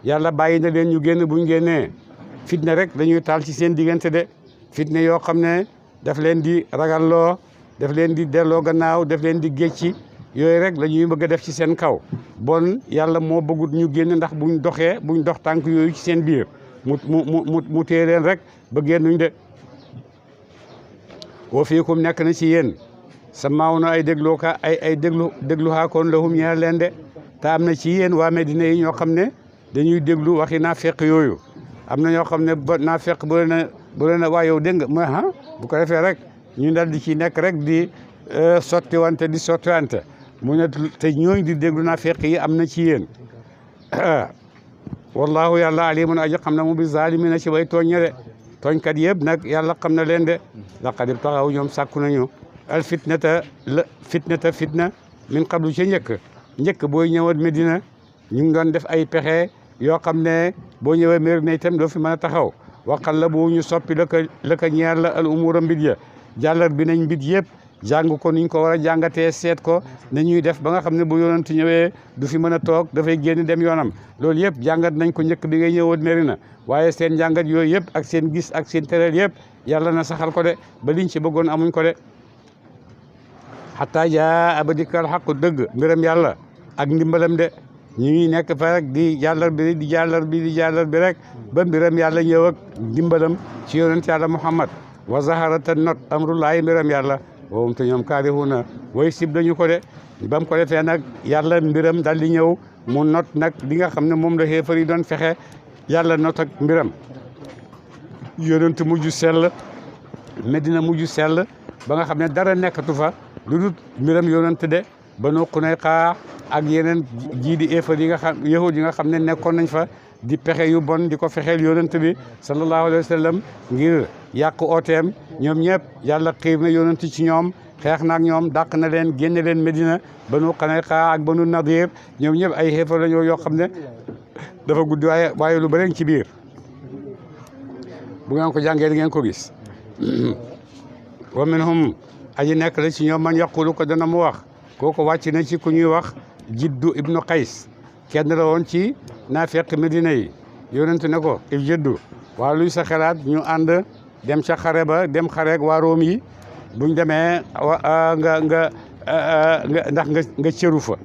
yàlla bàyyi na leen ñu génn buñ génnee fitna rek dañuy taal ci seen diggante de fitna yoo xam ne daf leen di ragalloo daf leen di delloo gannaaw daf leen di gécci yooyu rek la ñuy bëgg a def ci seen kaw bon yàlla moo bëggut ñu génn ndax buñ dox tànk yooyu ci seen biir mu téye leen rek ba génnuñ de wa fiikum nekk na ci yéen samaaw na ay déglu xaakoon lahum ñeel leen de te am na ci yéen waa Medina yi ñoo xam ne dañuy déglu waxi naafeq yooyu am na ñoo xam ne ba naafeq bu leen a waa yow dégg nga mooy bu ko defee rek ñu dal di ci nekk rek di sottiwante mu ne te ñooñ di déglu naafeq yi am na ci yéen wallahu yàlla alimun aji xam na mu bi zalimina ci way tooñ de tooñkat yëpp nag yàlla xam na leen de laqad ibtaxaw ñoom sàkku nañu al fitna min qablu ca njëkk booy ñëwoon Medina ñu ngi doon def ay pexe yoo xam ne boo ñëwee Medina itam doo fi mën a taxaw waxal la bu ñu soppi la ka ñeer la al umura mbir ya jàllar bi nañ mbir yëpp jàng ko niñ ko war a jàngatee seet ko nañuy def ba nga xam ne bu yonent ñëwee du fi mën a toog dafay génn dem yoonam loolu yëpp jàngat nañ ko njëkk bi ngay ñëwoon Medina waaye seen jàngat yooyu yëpp ak seen gis ak seen tëral yëpp yàlla na saxal ko de ba liñ ci bëggoon amuñ ko de xataa jaa abadikal xaqu dëgg mbiram yàlla ak ndimbalam de ñu ngi nekk fa rek di jàllar bi rek ba mbiram yàlla ñëw ak ndimbalam ci yonent yàlla Muhammad wa zaharata not amrullahi mbiram yàlla woowum te ñoom kaarihuna way sib dañu ko de bam ko defee nag yàlla mbiram dal di ñëw mu not nag li nga xam ne moom la xéefar yi doon fexe yàlla not ak mbiram yonent mujj sell Medina mujj sell ba nga xam ne dara nekkatu fa lu dul mbiram yonent de Banu Qunayqa ak yeneen jii di éefar yi nga xam yahud yi nga xam ne nekkoon nañ fa di pexe yu bon di ko fexeel yonent bi sallallahu alayhi wa sallam ngir yàq ooteem ñoom ñëpp yàlla xiir na yonent ci ñoom xeex na ak ñoom dàq na leen génne leen Medina Banu Qunayqa ak Banu Nadir ñoom ñëpp ay xéefar la yoo xam ne dafa guddi waaye lu bëri ci biir bu ngeen ko jàngee di ngeen ko gis wa minhum aji nekk la ci ñoom man yaqulu ko dana mu wax kooku wàcc na ci ku ñuy wax Jiddu ibnu Qays kenn la woon ci naafeq Medina yi yonent ne ko if jiddu waa luy sa xalaat ñu ànd dem ca xare ba dem xareeg waa Room yi buñ demee ndax nga cëru fa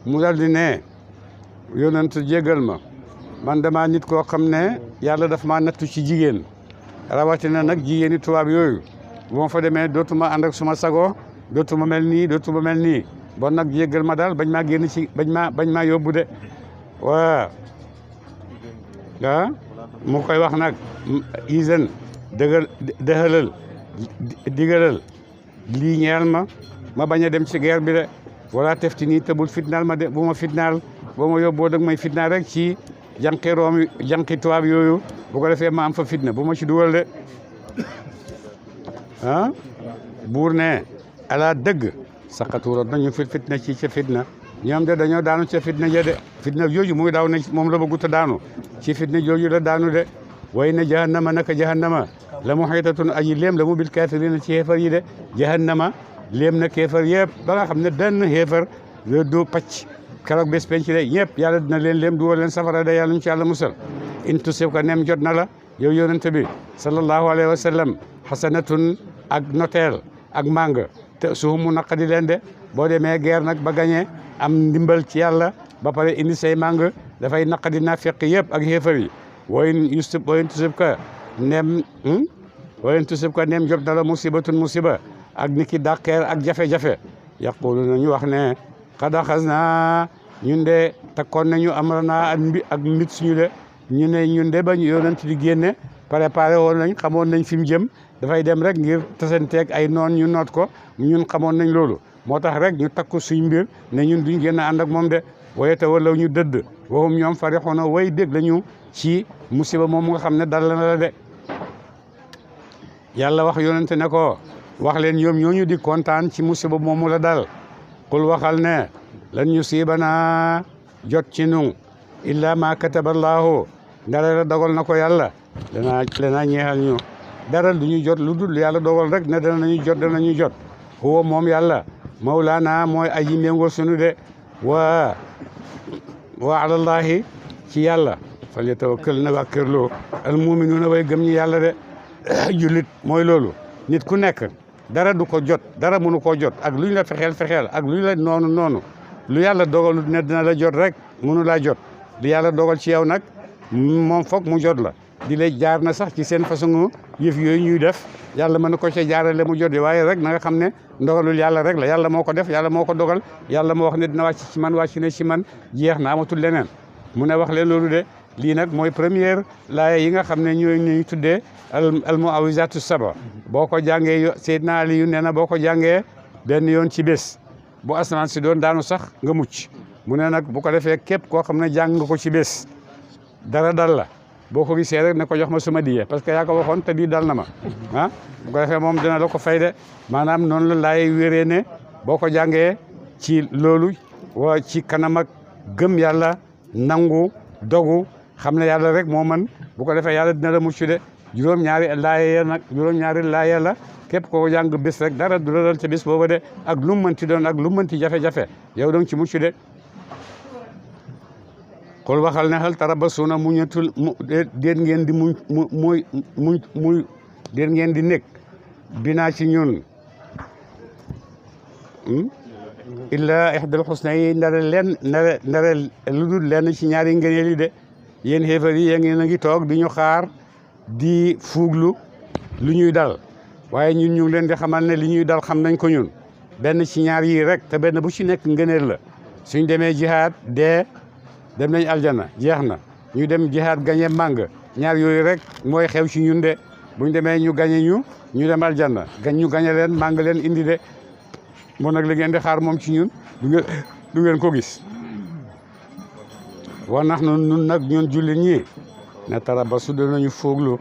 mu dal di ne yonent jégal ma man dama nit koo xam ne yàlla daf maa nattu ci jigéen rawatina nag jigéeni tubaab yooyu bu ma fa demee dootuma ànd ak suma sago dootuma mel nii bon nag jégal ma daal bañ maa génn ci bañ maa yóbbu de waaw mu koy wax nag isen dëxalal digalal lii ñeel ma bañ a dem ci guerre bi de wala tefti nii tëbul fitnaal ma de bu ma fitnaal boo ma yóbboo dag may fitnaal rek ci jànqi tubaab yooyu bu ko defee ma am fa fitna bu ma ci dugal de buur ne ala dëgg saqatuuroon nañu fitna ci ca fitna ñoom de dañoo daanu ca fitna ja de fitna jooju muy daaw na moom la bëggut a daanu ci fitna jooju la daanu de way na jahannama naka jahannama la mu xaytatun aji léem la mu bil kaafiriina ci xeefar yi de jahannama léem na keefar yëpp ba nga xam ne benn xeefar du pacc keroog bés penc de ñëpp yàlla dina leen léem dugal leen safara de yàlla ñu ci yàlla musal in tusibka nem jot na la yow yonente bi sallallahu alayhi wa sallam xasanatun ak noteel ak màng te suuf mu naqadi leen de boo demee guerre nag ba gañee am ndimbal ci yàlla ba pare indi say màng dafay naqadi naafeq yëpp ak xéefar yi woyin tusibka nem jot na la musibatun musiba ak niki dàqeer ak jafe-jafe yaqulu nañu wax ne xad axasna ñun de takkoon nañu amrana ak mbit suñu de ñu ne ñun de ba ñu yonent di génne préparé woon nañ xamoon nañ fi mu jëm dafay dem rek ngir tasanteeg ay noon ñu noot ko ñun xamoon nañ loolu moo tax rek ñu takku suñ mbir ne ñun duñ génn ànd ak moom de waaye te wala ñu dëdd waxum ñoom farixoona way dégg lañu ci musiba moom nga xam ne dal na la de yàlla wax yonent ne ko wax leen ñoom ñooñu di kontaan ci musiba moomu la dal qul waxal ne lan yusibana jot ci nu illa ma kataballaahu ndare la dogal na ko yàlla danaa ñeexal ñu dara du ñu jot lu dul yàlla dogal rek ne danañu jot huwa moom yàlla mawlaana mooy aji méngoo sunu de wa alallahi ci yàlla fal yatawakkal na wàkkirloo al muminuuna way gëm ñi yàlla de jullit mooy loolu nit ku nekk dara du ko jot dara mënu koo jot ak lu ñu la fexeel ak lu ñu la noonu lu yàlla dogal ne dina la jot rek mënu laa jot li yàlla dogal ci yow nag moom foog mu jot la di lay jaar na sax ci seen façon yëf yooyu ñuy def yàlla mën na ko ca jaarale mu jot waaye rek na nga xam ne ndogalul yàlla rek la yàlla moo ko def yàlla moo ko dogal yàlla moo wax ne dina wàcc ci man wàcc ne ci man jeex na amatul leneen mu ne wax leen loolu de lii nag mooy première laaya yi nga xam ne ñuy tuddee al muawizatu saba boo ko jàngee Seydina Aliyu nee na boo ko jàngee benn yoon ci bés bu asamaan si doon daanu sax nga mucc mu ne nag bu ko defee képp koo xam ne jàng nga ko ci bés dara dal la boo ko gisee rek ne ko jox ma suma diye parce que yaa ko waxoon te bii dal na ma bu ko defee moom dina la ko fay de maanaam noonu la laay wéree ne boo ko jàngee ci loolu wa ci kanam ak gëm yàlla nangu dogu xam ne yàlla rek moo man bu ko defee yàlla dina la mucc de juróom-ñaari laaya la képp koo jàng bés rek dara du la dal ca bés booba de ak lu mu mënti doon ak lu mu mënti jafe-jafe yow dong ci mucc de xul waxal ne xal tarabasuuna muñatul déet ngeen di déet ngeen di nekk binaa ci ñun illa ihdal xusna yi ndare lu dul lenn ci ñaari ngëneel yi de yéen xéefar yi ngeen a ngi toog di ñu xaar di fuuglu lu ñuy dal waaye ñun ñu ngi leen di xamal ne li ñuy dal xam nañ ko ñun benn ci ñaar yii rek te benn bu ci nekk ngëneel la suñ demee jihaad dee dem nañ aljana jeex na ñu dem jihaad gañe màng ñaar yooyu rek mooy xew ci ñun de buñ demee ñu gañe ñu dem aljanna ñu gañe leen màng leen indi de moo nag li ngeen di xaar moom ci ñun du ngeen ko gis wa nax nun nag ñun jullit ñi ne tarabasu danañu fooglu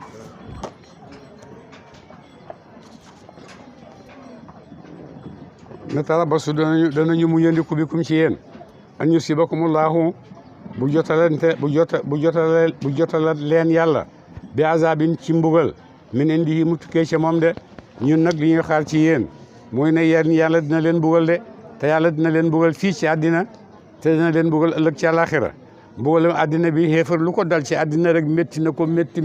ne tarabasu danañu muñandiku bikum ci yéen an yusibakumullahu bu jotalat leen yàlla bi azabin ci mbugal min indihi mu tukkee ca moom de ñun nag li ñuy xaar ci yéen mooy ne yéen yàlla dina leen mbugal de te yàlla dina leen mbugal fii ci àddina te dina leen mbugal ëllëg ci àllaaxira mbugalam àddina bi xéefar lu ko dal ci àddina rek métti na ko métti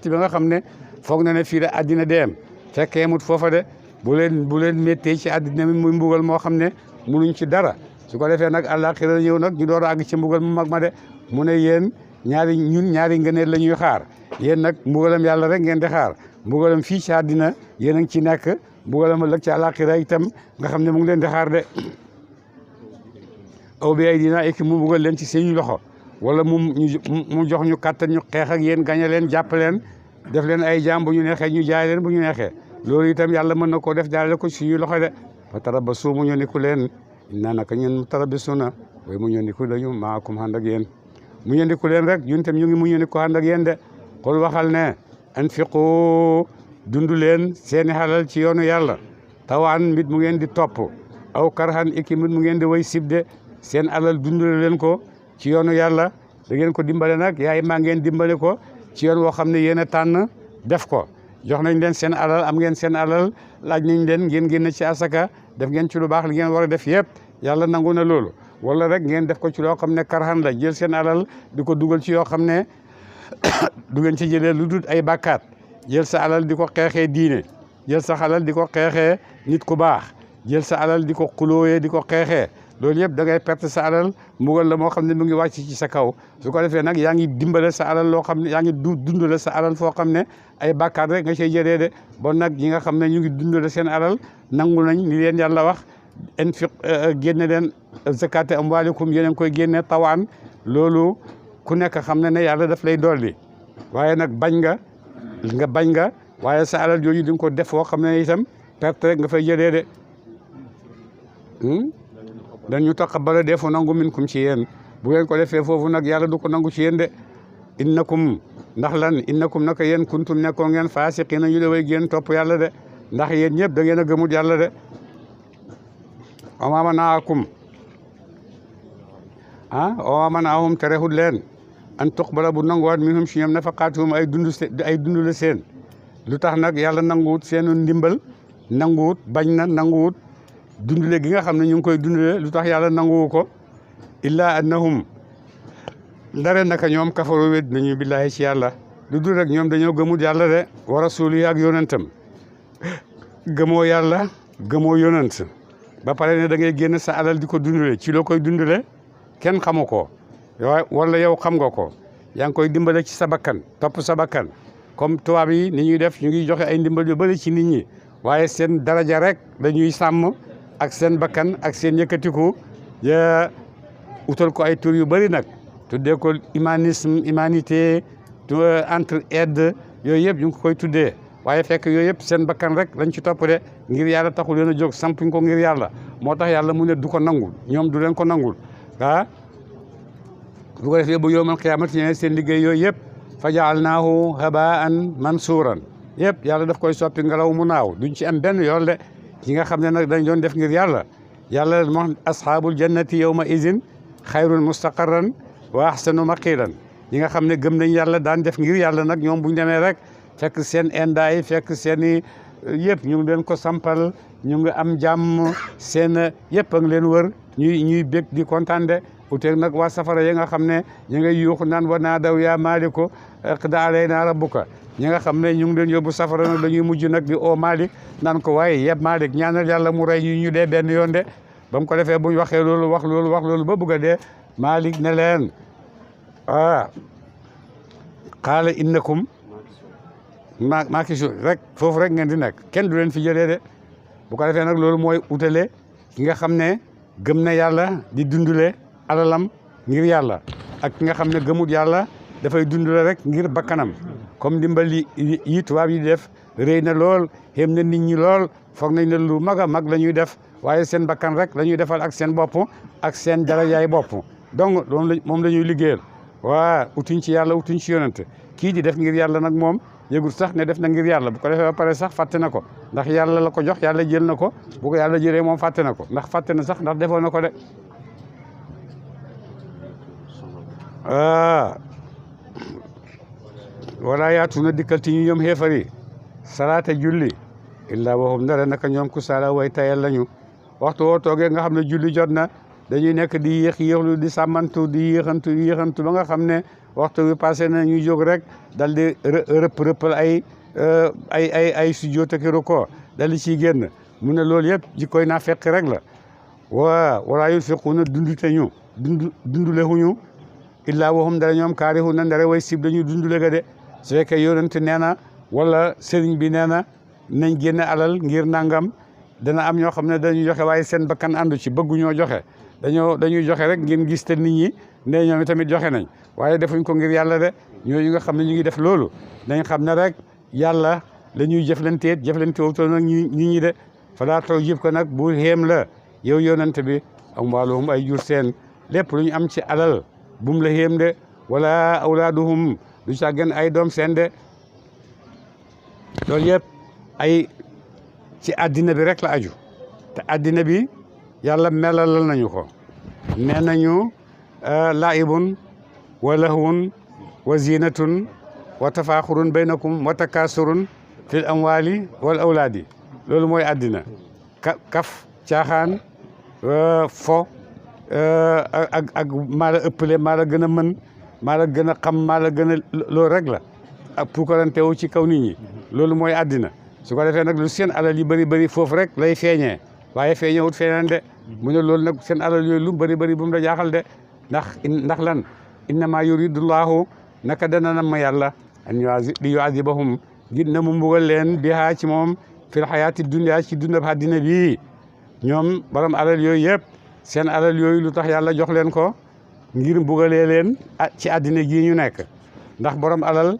ba nga xam ne foog na ne fii de àddina deem fekkee mut foofa de bu leen méttee ci àddina mi muy mbugal moo xam ne munuñ ci dara su ko defee nag àllaaxira ñëw nag ñu door a àgg ci mbugal mu mag ma de mu ne yéen ñaari ngëneel la ñuy xaar yéen nag mbugalam yàlla rek ngeen di xaar mbugalam fii ci àddina yéen a ngi ci nekk mbugalam ëllëg ci àllaaxira itam nga xam ne mu ngi leen di xaar de aw bi ay dina ek mu mbugal leen ci seen loxo wala mu jox ñu kàttan ñu xeex ak yéen gañe leen jàpp leen def leen ay jaam bu ñu neexee ñu jaay leen bu ñu neexee loolu itam yàlla mën na koo def jaarale ko suñuy loxo de fa tarabbasu mu ñëndiku leen innaa naka ñun tarabbasuuna way mu ñëndiku lañu maakum ànd ak yéen mu ñëndiku leen rek ñun tam ñu ngi mu ñëndiku ànd ak yéen de xul waxal ne anfiqu dundu leen seeni xalal ci yoonu yàlla tawaan mbit mu ngeen di topp aw karhan iki mbit mu ngeen di way sibde seen alal dundule leen ko ci yoonu yàlla da ngeen ko dimbale nag yaay maa ngeen dimbale ko ci yoon woo xam ne yéen a tànn def ko jox nañ leen seen alal am ngeen seen alal laaj nañ leen ngeen génn ci asaka def ngeen ci lu baax li ngeen war a def yëpp yàlla nangu na loolu wala rek ngeen def ko ci loo xam ne karhan la jël seen alal di ko dugal ci yoo xam ne du ngeen ci jëlee lu dul ay bàkkaat jël sa alal di ko xeexee diine jël sa alal di ko xeexee nit ku baax jël sa alal di ko xulóoyee di ko xeexee loolu yëpp da ngay perte sa alal mbugal la moo xam ne mu ngi wàcc ci sa kaw su ko defee nag yaa ngi dimbale sa alal loo xam ne yaa ngi dundale sa alal foo xam ne ay bàkkaar rek nga cay jëlee de bon nag ñi nga xam ne ñu ngi dundale seen alal nangu nañ ni leen yàlla wax infiq génne leen zakate amwaalikum yéen a ngi koy génne tawaan loolu ku nekk xam ne ne yàlla daf lay dolli waaye nag bañ nga waaye sa alal jooju di nga ko def foo xam ne itam perte rek nga fay jëlee de dañu taqabbala defu nangu minkum ci yéen bu ngeen ko defee foofu nag yàlla du ko nangu ci yéen de innakum ndax lan innakum naka yéen kuntum nekkoon ngeen faasiqiina ñu de way génn topp yàlla de ndax yéen ñëpp da ngeen a gëmut yàlla de wa maa manaahum terehut leen an tuqbala bu nanguwaat minhum si ñoom nafaqaatuhum ay dund la seen lu tax nag yàlla nanguwut seenu ndimbal nanguwut bañ na nanguwut dundule gi nga xam ne ñu ngi koy dundule lu tax yàlla nanguwu ko illa annahum ndare naka ñoom kafaru wedd nañu billaahi ci yàlla lu dul rek ñoom dañoo gëmut yàlla de wa rasuuli ak yonentam gëmoo yàlla gëmoo yonent ba pare ne da ngay génn sa alal di ko dundule ci loo koy dundule kenn xamu ko wala yow xam nga ko yaa ngi koy dimbale ci sa bakkan topp sa bakkan comme tubaab yi ni ñuy def ñu ngi joxe ay ndimbal yu bëri ci nit ñi waaye seen daraja rek dañuy sàmm ak seen bakkan ak seen yëkkatiku ya utal ko ay tur yu bëri nag tuddee ko humanisme humanité entre aide yooyu yëpp ñu ngi koy tuddee waaye fekk yooyu yëpp seen bakkan rek lañ ci topp de ngir yàlla taxul leen a jóg sampuñ ko ngir yàlla moo tax yàlla mu ne du ko nangul ñoom du leen ko nangul bu ko defee bu yowmal qiyaamati ñene seen liggéey yooyu yëpp fa jaalnaahu habaan mansuuran yëpp yàlla daf koy soppi ngelaw mu naaw duñ ci am benn yoon de ñi nga xam ne nag dañ doon def ngir yàlla yàlla moom ashaabul jannati yawma izin xayrun mustaqarran wa ahsanu maqilan ñi nga xam ne gëm nañ yàlla daan def ngir yàlla nag ñoom buñ demee rek fekk seen indaay fekk seen i yëpp ñu ngi leen ko sampal ñu ngi am jàmm seen yëpp a ngi leen wër ñuy bég di kontaan de uteeg nag waa safara yi nga xam ne ñu ngay yuuxu naan wa naadaw yaa maaliku iqdi alaynaa rabbuka ñi nga xam ne ñu ngi leen yóbbu safara nag dañuy mujj nag di oo Malik naan ko waaye yeb Malik ñaanal yàlla mu rey ñu dee benn yoon de ba mu ko defee buñ waxee loolu wax loolu ba bëgg a dee Malik ne leen qaala innakum maa ki rek foofu rek ngeen di nekk kenn du leen fi jëlee de bu ko defee nag loolu mooy utale ki nga xam ne gëm na yàlla di dundule alalam ngir yàlla ak ki nga xam ne gëmut yàlla dafay dundule rek ngir bakkanam comme ndimbal yi tubaab yi def rëy na lool xéem na nit ñi lool foog nañ ne lu mag a mag la ñuy def waaye seen bakkan rek la ñuy defal ak seen bopp ak seen darajaay bopp donc moom la ñuy liggéeyal waa utuñ ci yàlla utuñ ci yonent kii di def ngir yàlla nag moom yëgul sax ne def na ngir yàlla bu ko defee ba pare sax fàtte na ko ndax yàlla la ko jox yàlla jël na ko bu ko yàlla jëlee moom fàtte na ko ndax fàtte na sax ndax defoon na ko de wala yaatu na dikkal ti ñu ñoom xeefar yi salaata julli illa waxum ndara naka ñoom ku sala way tayal lañu waxtu woo toogee nga xam ne julli jot na dañuy nekk di yéexlu di sàmmantu di yéexantu ba nga xam ne waxtu bi passé na ñuy jóg rek dal di rëppal ay sujjóot ak rukkoo dal di ciy génn mu ne loolu yëpp jikkoy naa fekk rek la wala yunfiquuna dundule huñu illaa waxum dara ñoom kaarihuuna ndare way sib dañu dundule ga de su fekkee yonent nee na wala sëriñ bi nee na nañ génne alal ngir nangam dana am ñoo xam ne dañuy joxe waaye seen bakkan àndu ci bëgguñoo joxe dañuy joxe rek ngeen gis te nit ñi ne ñoom tamit joxe nañ waaye defuñ ko ngir yàlla de ñooñu nga xam ne ñu ngi def loolu dañ xam ne rek yàlla la ñuy jëflante wutoon nag nit ñi de falaa taw jib ko nag bu xéem la yow yonent bi amwaaluhum ay jur seen lépp lu ñu am ci alal bum la xéem de wala awlaaduhum du sàggen ay doom seen de loolu yëpp ay ci àddina bi rek la aju te àddina bi yàlla melalal nañu ko nee nañu laibun wa lahwun wa zinatun wa tafaaxurun baynakum wa takaasurun fil amwaali wal awlaadi loolu mooy àddina kaf caaxaan fo ak maa la ëppale maa la gën a mën maa la gën a xam maa la gën a loolu rek la ak puukarante wu ci kaw nit ñi loolu mooy àddina su ko defee nag lu seen alal yi bëri foofu rek lay feeñee waaye feeñewut feneen de mu ne loolu nag seen alal yooyu lu bëri bu mu la jaaxal de ndax lan innama yuridullahu naka dana nam ma yàlla an li yuazibahum ngir na mu mbugal leen bihaa ci moom fil xayaati dunya ci dundab àddina bi ñoom borom alal yooyu yëpp seen alal yooyu lu tax yàlla jox leen ko ngir mbugalee leen ci àddina gii ñu nekk ndax borom alal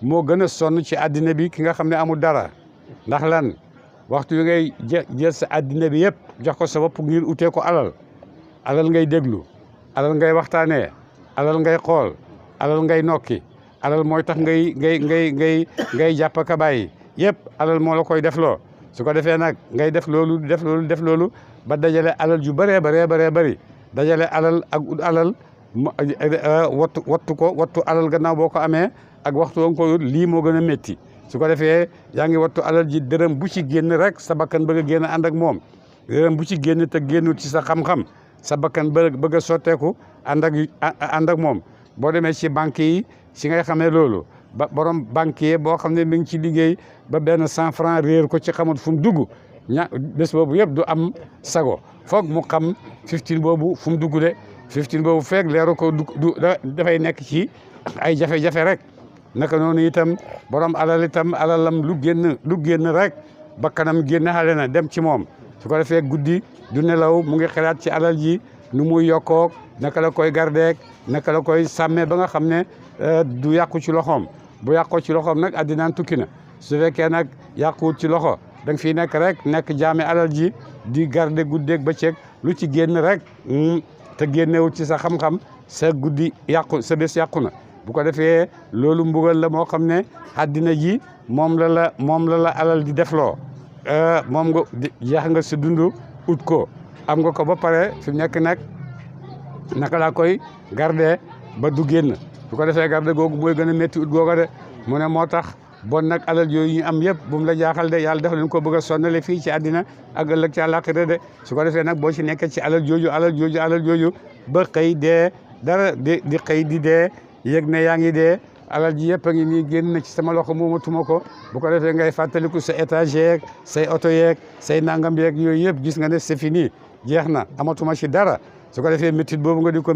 moo gën a sonn ci àddina bi ki nga xam ne amul dara ndax lan waxtu wi ngay jël sa àddina bi yëpp jox ko sa bopp ngir utee ko alal ngay déglu alal ngay waxtaanee alal ngay xool alal ngay nokki alal mooy tax ngay jàpp ka bàyyi yëpp alal moo la koy defloo su ko defee nag ngay def loolu ba dajale alal ju bëree bëri dajale alal ak ut alal wattu ko wattu alal gannaaw boo ko amee ak waxtu woon ko lii moo gën a métti su ko defee yaa ngi wattu alal ji dërëm bu ci génn rek sa bakkan bëgg a génn ànd ak moom dërëm bu ci génn te génnul ci sa xam-xam sa bakkan bëgg a sotteeku ànd ak moom boo demee ci banque yi si ngay xamee loolu ba borom banquier boo xam ne mi ngi ci liggéey ba benn 100 francs réer ko ci xamut fu mu dugg bés boobu yëpp du am sago foog mu xam 15 boobu fu mu dugg de 15 boobu feeg leeru ko du dafay nekk ci ay jafe-jafe rek naka noonu itam borom alal itam alalam lu génn rek bakkanam génn xale na dem ci moom su ko defee guddi du nelaw mu ngi xalaat ci alal ji nu muy yokkoo naka la koy gardeek naka la koy sàmmee ba nga xam ne du yàqu ci loxoom bu yàqoo ci loxoom nag addinaan tukki na su fekkee nag yàquwut ci loxo da nga fiy nekk rek nekk jaame alal ji di garde guddeeg bëccëg lu ci génn rek te génnewut ci sa xam-xam sa guddi yàqu sa bés yàqu na bu ko defee loolu mbugal la moo xam ne àddina ji moom la alal di defloo moom nga jeex nga sa dund ut ko am nga ko ba pare fi mu nekk nag naka laa koy garde ba du génn su ko defee garde googu mooy gën a métti ut googa de mu ne moo tax bon nag alal yooyu ñu am yëpp bu mu la jaaxal de yàlla def leen ko bëgg a sonnale fii ci àddina ak ëllëg ci àllaaxira de su ko defee nag boo ci nekkee ci alal jooju ba xëy dee dara di xëy di dee yëg ne yaa ngi dee alal ji yëpp a ngi nii génn na ci sama loxo moomatuma ko bu ko defee ngay fàttaliku sa étage yeeg say oto yeeg say nangam yeeg yooyu yëpp gis nga ne c'est fini jeex na amatuma ci dara su ko defee métit boobu nga di ko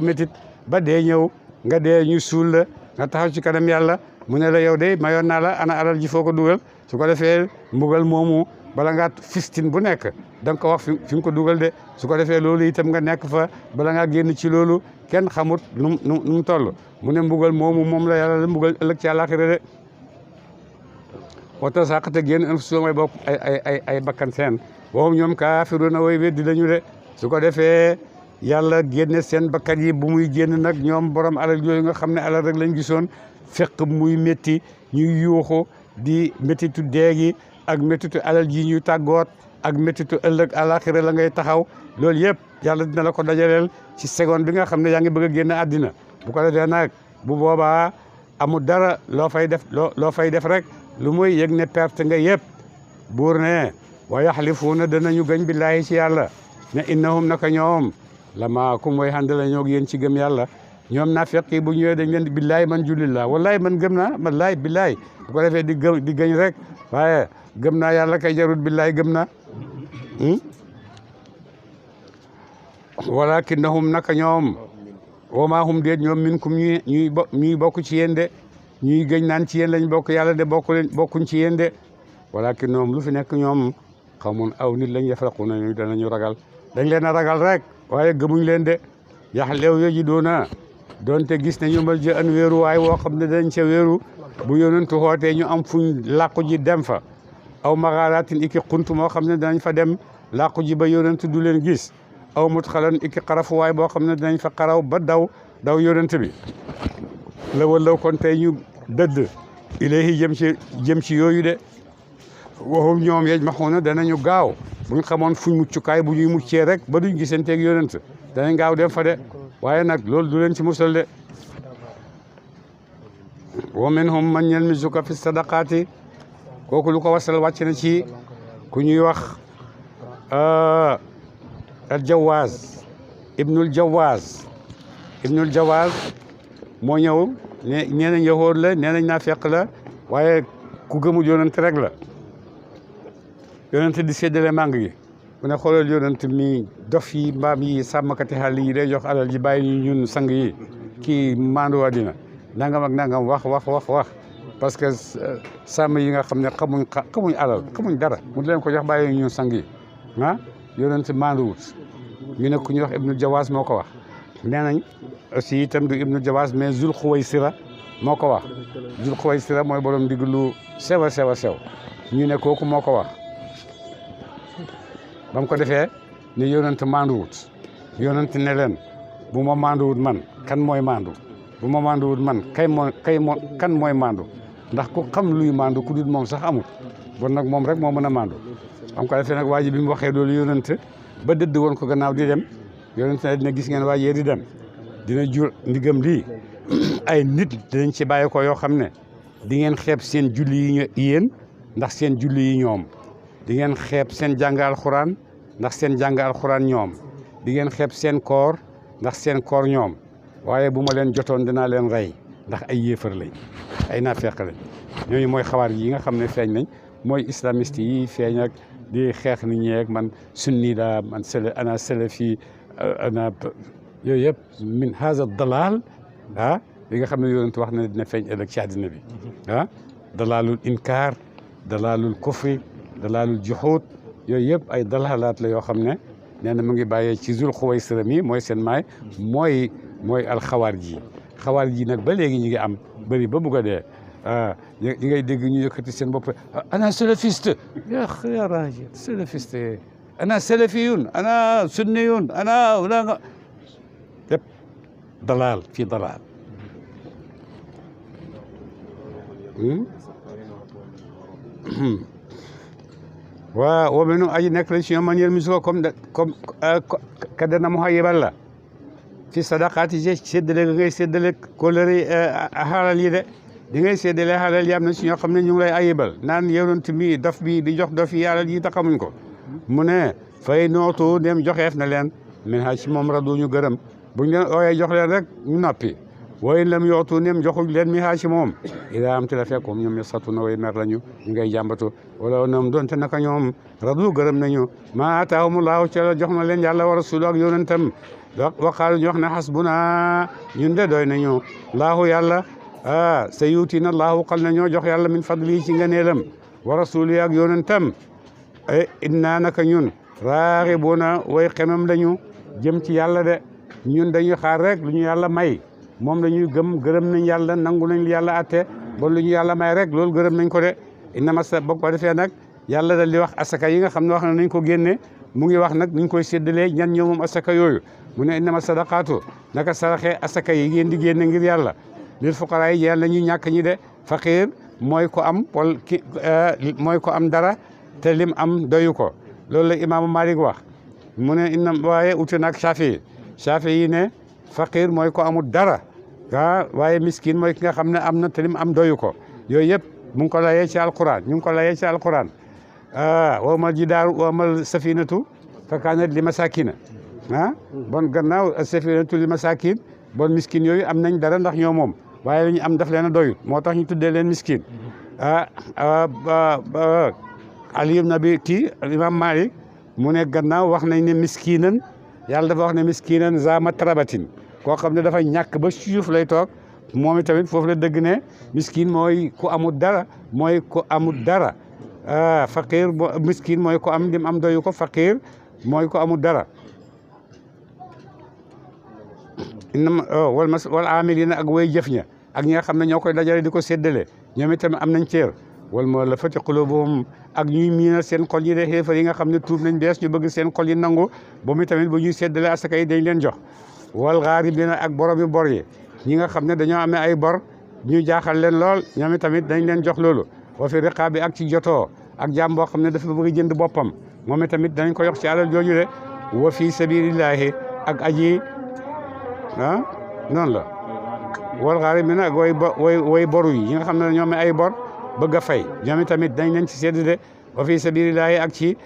métit ba dee ñëw nga dee ñu suul la nga taxaw ci kanam yàlla mu ne la yow de mayoon naa la ana alal ji foo ko dugal su ko defee mbugal moomu bala ngaa fistin bu nekk da nga ko wax fi nga ko dugal de su ko defee loolu itam nga nekk fa bala ngaa génn ci loolu kenn xamut nu mu toll mu ne mbugal moomu moom la yàlla la mbugal ëllëg ci àllaaxira de wata saqate génn un su may bokk ay bakkan seen boobu ñoom kaafiruuna way weddi lañu de su ko defee yàlla génne seen bakkan yi bu muy génn nag ñoom borom alal yooyu nga xam ne alal rek lañ gisoon fekk muy métti ñuy yuuxu di méttitu déegi ak méttitu alal ji ñuy tàggoot ak méttitu ëllëg àllaaxira la ngay taxaw loolu yëpp yàlla dina la ko dajaleel ci seconde bi nga xam ne yaa ngi bëgg a génn àddina bu ko defee nag bu boobaa amul dara loo fay def rek lu muy yëg ne perte nga yëpp buur ne wa yaxlifuuna danañu gañ billaahi ci yàlla ne innahum naka ñoom la maakum way ànd la ñoo yéen ci gëm yàlla ñoom naafeq yi bu ñëwee dañ leen di billaay man jullit laa wallaay man gëm naa wallaay billaay bu ko defee di gëñ rek waaye gëm naa yàlla kay jarut billaay gëm naa walakinnahum naka ñoom wa maa hum déet ñoom minkum ñuy bokk ci yéen de ñuy gëñ naan ci yéen lañ bokk yàlla de bokkuñ ci yéen de walakinnahum lu fi nekk ñoom xamun aw nit lañ yafraquna ñu danañu ragal dañ leen a ragal rek waaye gëmuñ leen de yaxleew yoji doona doonte gis ne ñu mal jë an wéeru waay woo xam ne dañ ca wéeru bu yonentu xootee ñu am fuñ làqu ji dem fa aw maxaaraatin iki xunt moo xam ne danañ fa dem làqu ji ba yonent du leen gis aw mut xalan iki xarafu waay boo xam ne danañ fa xaraw ba daw yonent bi la wallaw kon tey ñu dëdd ilayhi jëm ci yooyu de waxum ñoom yej maxuuna danañu gaaw buñ xamoon fuñ muccukaay bu ñuy muccee rek ba duñ gisanteeg yonent danañ gaaw dem fa de waaye nag loolu du leen ci musal de wa minhum man yalmizuka fi sadaqaati kooku lu ko wasal wàcc na ci ku ñuy wax al Jawaaz ibnul Jawaaz moo ñëw nee nañ yahood la nee nañ naafeq la waaye ku gëmul yonent rek la yonent di séddale màng gi mu ne xoolal yonent mi dof yi mbaam yi sàmmkati xàll yi day jox alal ji bàyyi ñu ñun sang yi kii maandu àddina nangam ak nangam wax parce que sàmm yi nga xam ne xamuñ alal xamuñ dara mu leen ko jox bàyyi ñun sang yi yonent maanduwut ñu ne ku ñuy wax Ibnu Jawaaz moo ko wax nee nañ aussi itam du Ibnu Jawaaz mais Zul Xuwaysira moo ko wax Zul Xuwaysira mooy borom digg lu sew a sew ñu ne kooku moo ko wax ba mu ko defee ne yonent maanduwut yonent ne leen bu ma maanduwut man kan mooy maandu bu ma maanduwut man kan mooy maandu ndax ku xam luy maandu ku dul moom sax amul bon nag moom rek moo mën a maandu ba mu ko defee nag waa ji bi mu waxee loolu yonent ba dëdd woon ko gannaaw di dem yonent ne dina gis ngeen waa jee di dem dina jur ndigam lii ay nit dinañ ci bàyyi ko yoo xam ne di ngeen xeeb seen julli yi yéen ndax seen julli yi ñoom di ngeen xeeb seen jàng alxuraan ndax seen jàng alxuraan ñoom di ngeen xeeb seen koor ndax seen koor ñoom waaye bu ma leen jotoon dinaa leen rey ndax ay yéefar lañ ay naafeq lañ ñooñu mooy xawaar yi nga xam ne feeñ nañ mooy islamiste yi feeñ ak di xeex nit ñeeg man sunni la man ana salafi ana yooyu yëpp min haza dalal li nga xam ne yonent wax na dina feeñ ëllëg ci àddina bi dalalul inkaar dalalul kufri dalalul juxuut yooyu yëpp ay dalalaat la yoo xam ne nee na mu ngi bàyyee ci Zul Xuwaysira mi mooy seen maay mooy alxawaar ji xawaar ji nag ba léegi ñu ngi am bëri ba bugg a dee ñi ngay dégg ñu yëkkati seen bopp ana salafiste ya raajil salafiste ana salafiyun ana sunniyun ana nga lépp dalaal fii dalaal wa minhum aji nekk la si ñoom man yéen musuko comme ka dana mu xayibal la fi sadaqaati yi séddale nga ngay séddale kóllëre xalal yi de di ngay séddale xalal yi am na si ñoo xam ne ñu ngi lay ayibal naan yonent mi dof bi di jox dof yi xalal yi taxamuñ ko mu ne fay nootu dem joxeef na leen min ha si moom radu ñu gërëm buñ leen ooyee jox leen rek ñu noppi wooyu lam yootu nem joxuñ leen mi ha si moom ila am ti la fekkum ñoom ñu satu na way mer lañu ñu ngay jàmbatu wala ñoom donte naka ñoom radu gërëm nañu ma ataahumullahu ca la jox na leen yàlla wa rasulu ak yonentam waqaalu ñu wax ne xasbuna ñun de doy nañu laahu yàlla sa yuutina laahu xal na ñoo jox yàlla min fadli ci ngëneelam wa rasuli ak yonentam inna naka ñun raaxibuna way xemam lañu jëm ci yàlla de ñun dañuy xaar rek lu ñu yàlla may moom lañuy gërëm nañ yàlla nangu nañ yàlla atte bon lu ñu yàlla may rek loolu gërëm nañ ko de innama sa bokk ba defee nag yàlla dal di wax asaka yi nga xam ne wax na nañ ko génne mu ngi wax nag nuñ koy séddalee ñan ñoo moom asaka yooyu mu ne innama sadaqaatu naka saraxe asaka yi ngeen di génne ngir yàlla lil fuqaraa yi yàlla ñu ñàkk ñi de faqiir mooy ko am wala mooy ko am dara te lim am doyu ko loolu la imaamu Malik wax mu ne waaye ute nag Shaafi yi ne faqiir mooy ko amul dara waaye miskin mooy ki nga xam ne am na te lim am doyu ko yooyu yëpp mu ngi ko layee ci alquran ñu ngi ko layee ci alquran wamal jidaaru wamal safinatu fa kaanat li masakina bon gannaaw safinatu li masakin bon miskin yooyu am nañ dara ndax ñoo moom waaye la ñu am daf leen a doyut moo tax ñu tuddee leen miskin Ali ibn Abi imam Malik mu ne gannaaw wax nañ ne miskinan yàlla dafa wax ne miskinan za matrabatin koo xam ne dafa ñàkk ba suuf lay toog moom itamit foofu la dëgg ne miskin mooy ku amul dara mooy ku amul dara faqir miskin mooy ko am dim am doyu ko faqir mooy ko amul dara wal amilina ak way jëf ña ak ñi nga xam ne ñoo koy dajale di ko séddale ñoom itam am nañ cër wal mu'allafati qulubuhum ak ñuy miinal seen xol yi de xéefar yi nga xam ne tuub nañ bees ñu bëgg seen xol yi nangu ba mu tamit bu ñuy séddale asaka yi dañ leen jox wal ghaarimiina ak boromi bor yi ñi nga xam ne dañoo amee ay bor ñu jaaxal leen lool ñoom tamit dañ leen jox loolu wa fi riqaabi ak ci jotoo ak jaam boo xam ne dafa bëgg jënd boppam moom tamit danañ ko yox ci alal jooju de wa fi sabilillahi ak aji noonu la wal ghaarimiina ak way boru yi nga xam ne dañoo amee ay bor bëgg a fay ñoom tamit dañ leen ci sedd de wa fi sabilillahi ak ci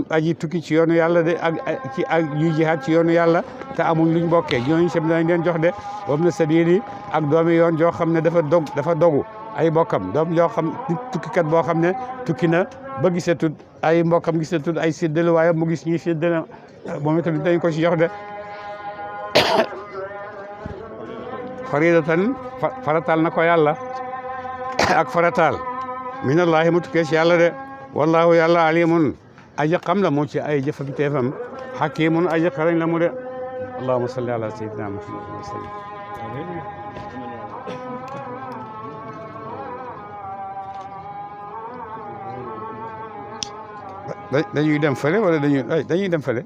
aji tukki ci yoonu yàlla de ak ñuy jihaad ci yoonu yàlla te amuñ luñ bokkee ñooñu tam dañ leen jox de wam na sabili ak doomi yoon joo xam ne dafa dogu ay bokkam doom joo xam tukkikat boo xam ne tukki na ba gisatut ay mbokkam gisatut ay séddale waaye mu gis ñuy séddale moom tamit dañ ko ci jox de faridatan faratal na ko yàlla ak faratal minallahi mu tukkee ci yàlla de wallahu yàlla alimun aji xam la mu ci ay jëfanteefam hakimun aji xarañ la mu de allahumma salli ala sayyidina muhammad wa sallam dañuy dem fële wala dañuy dem fële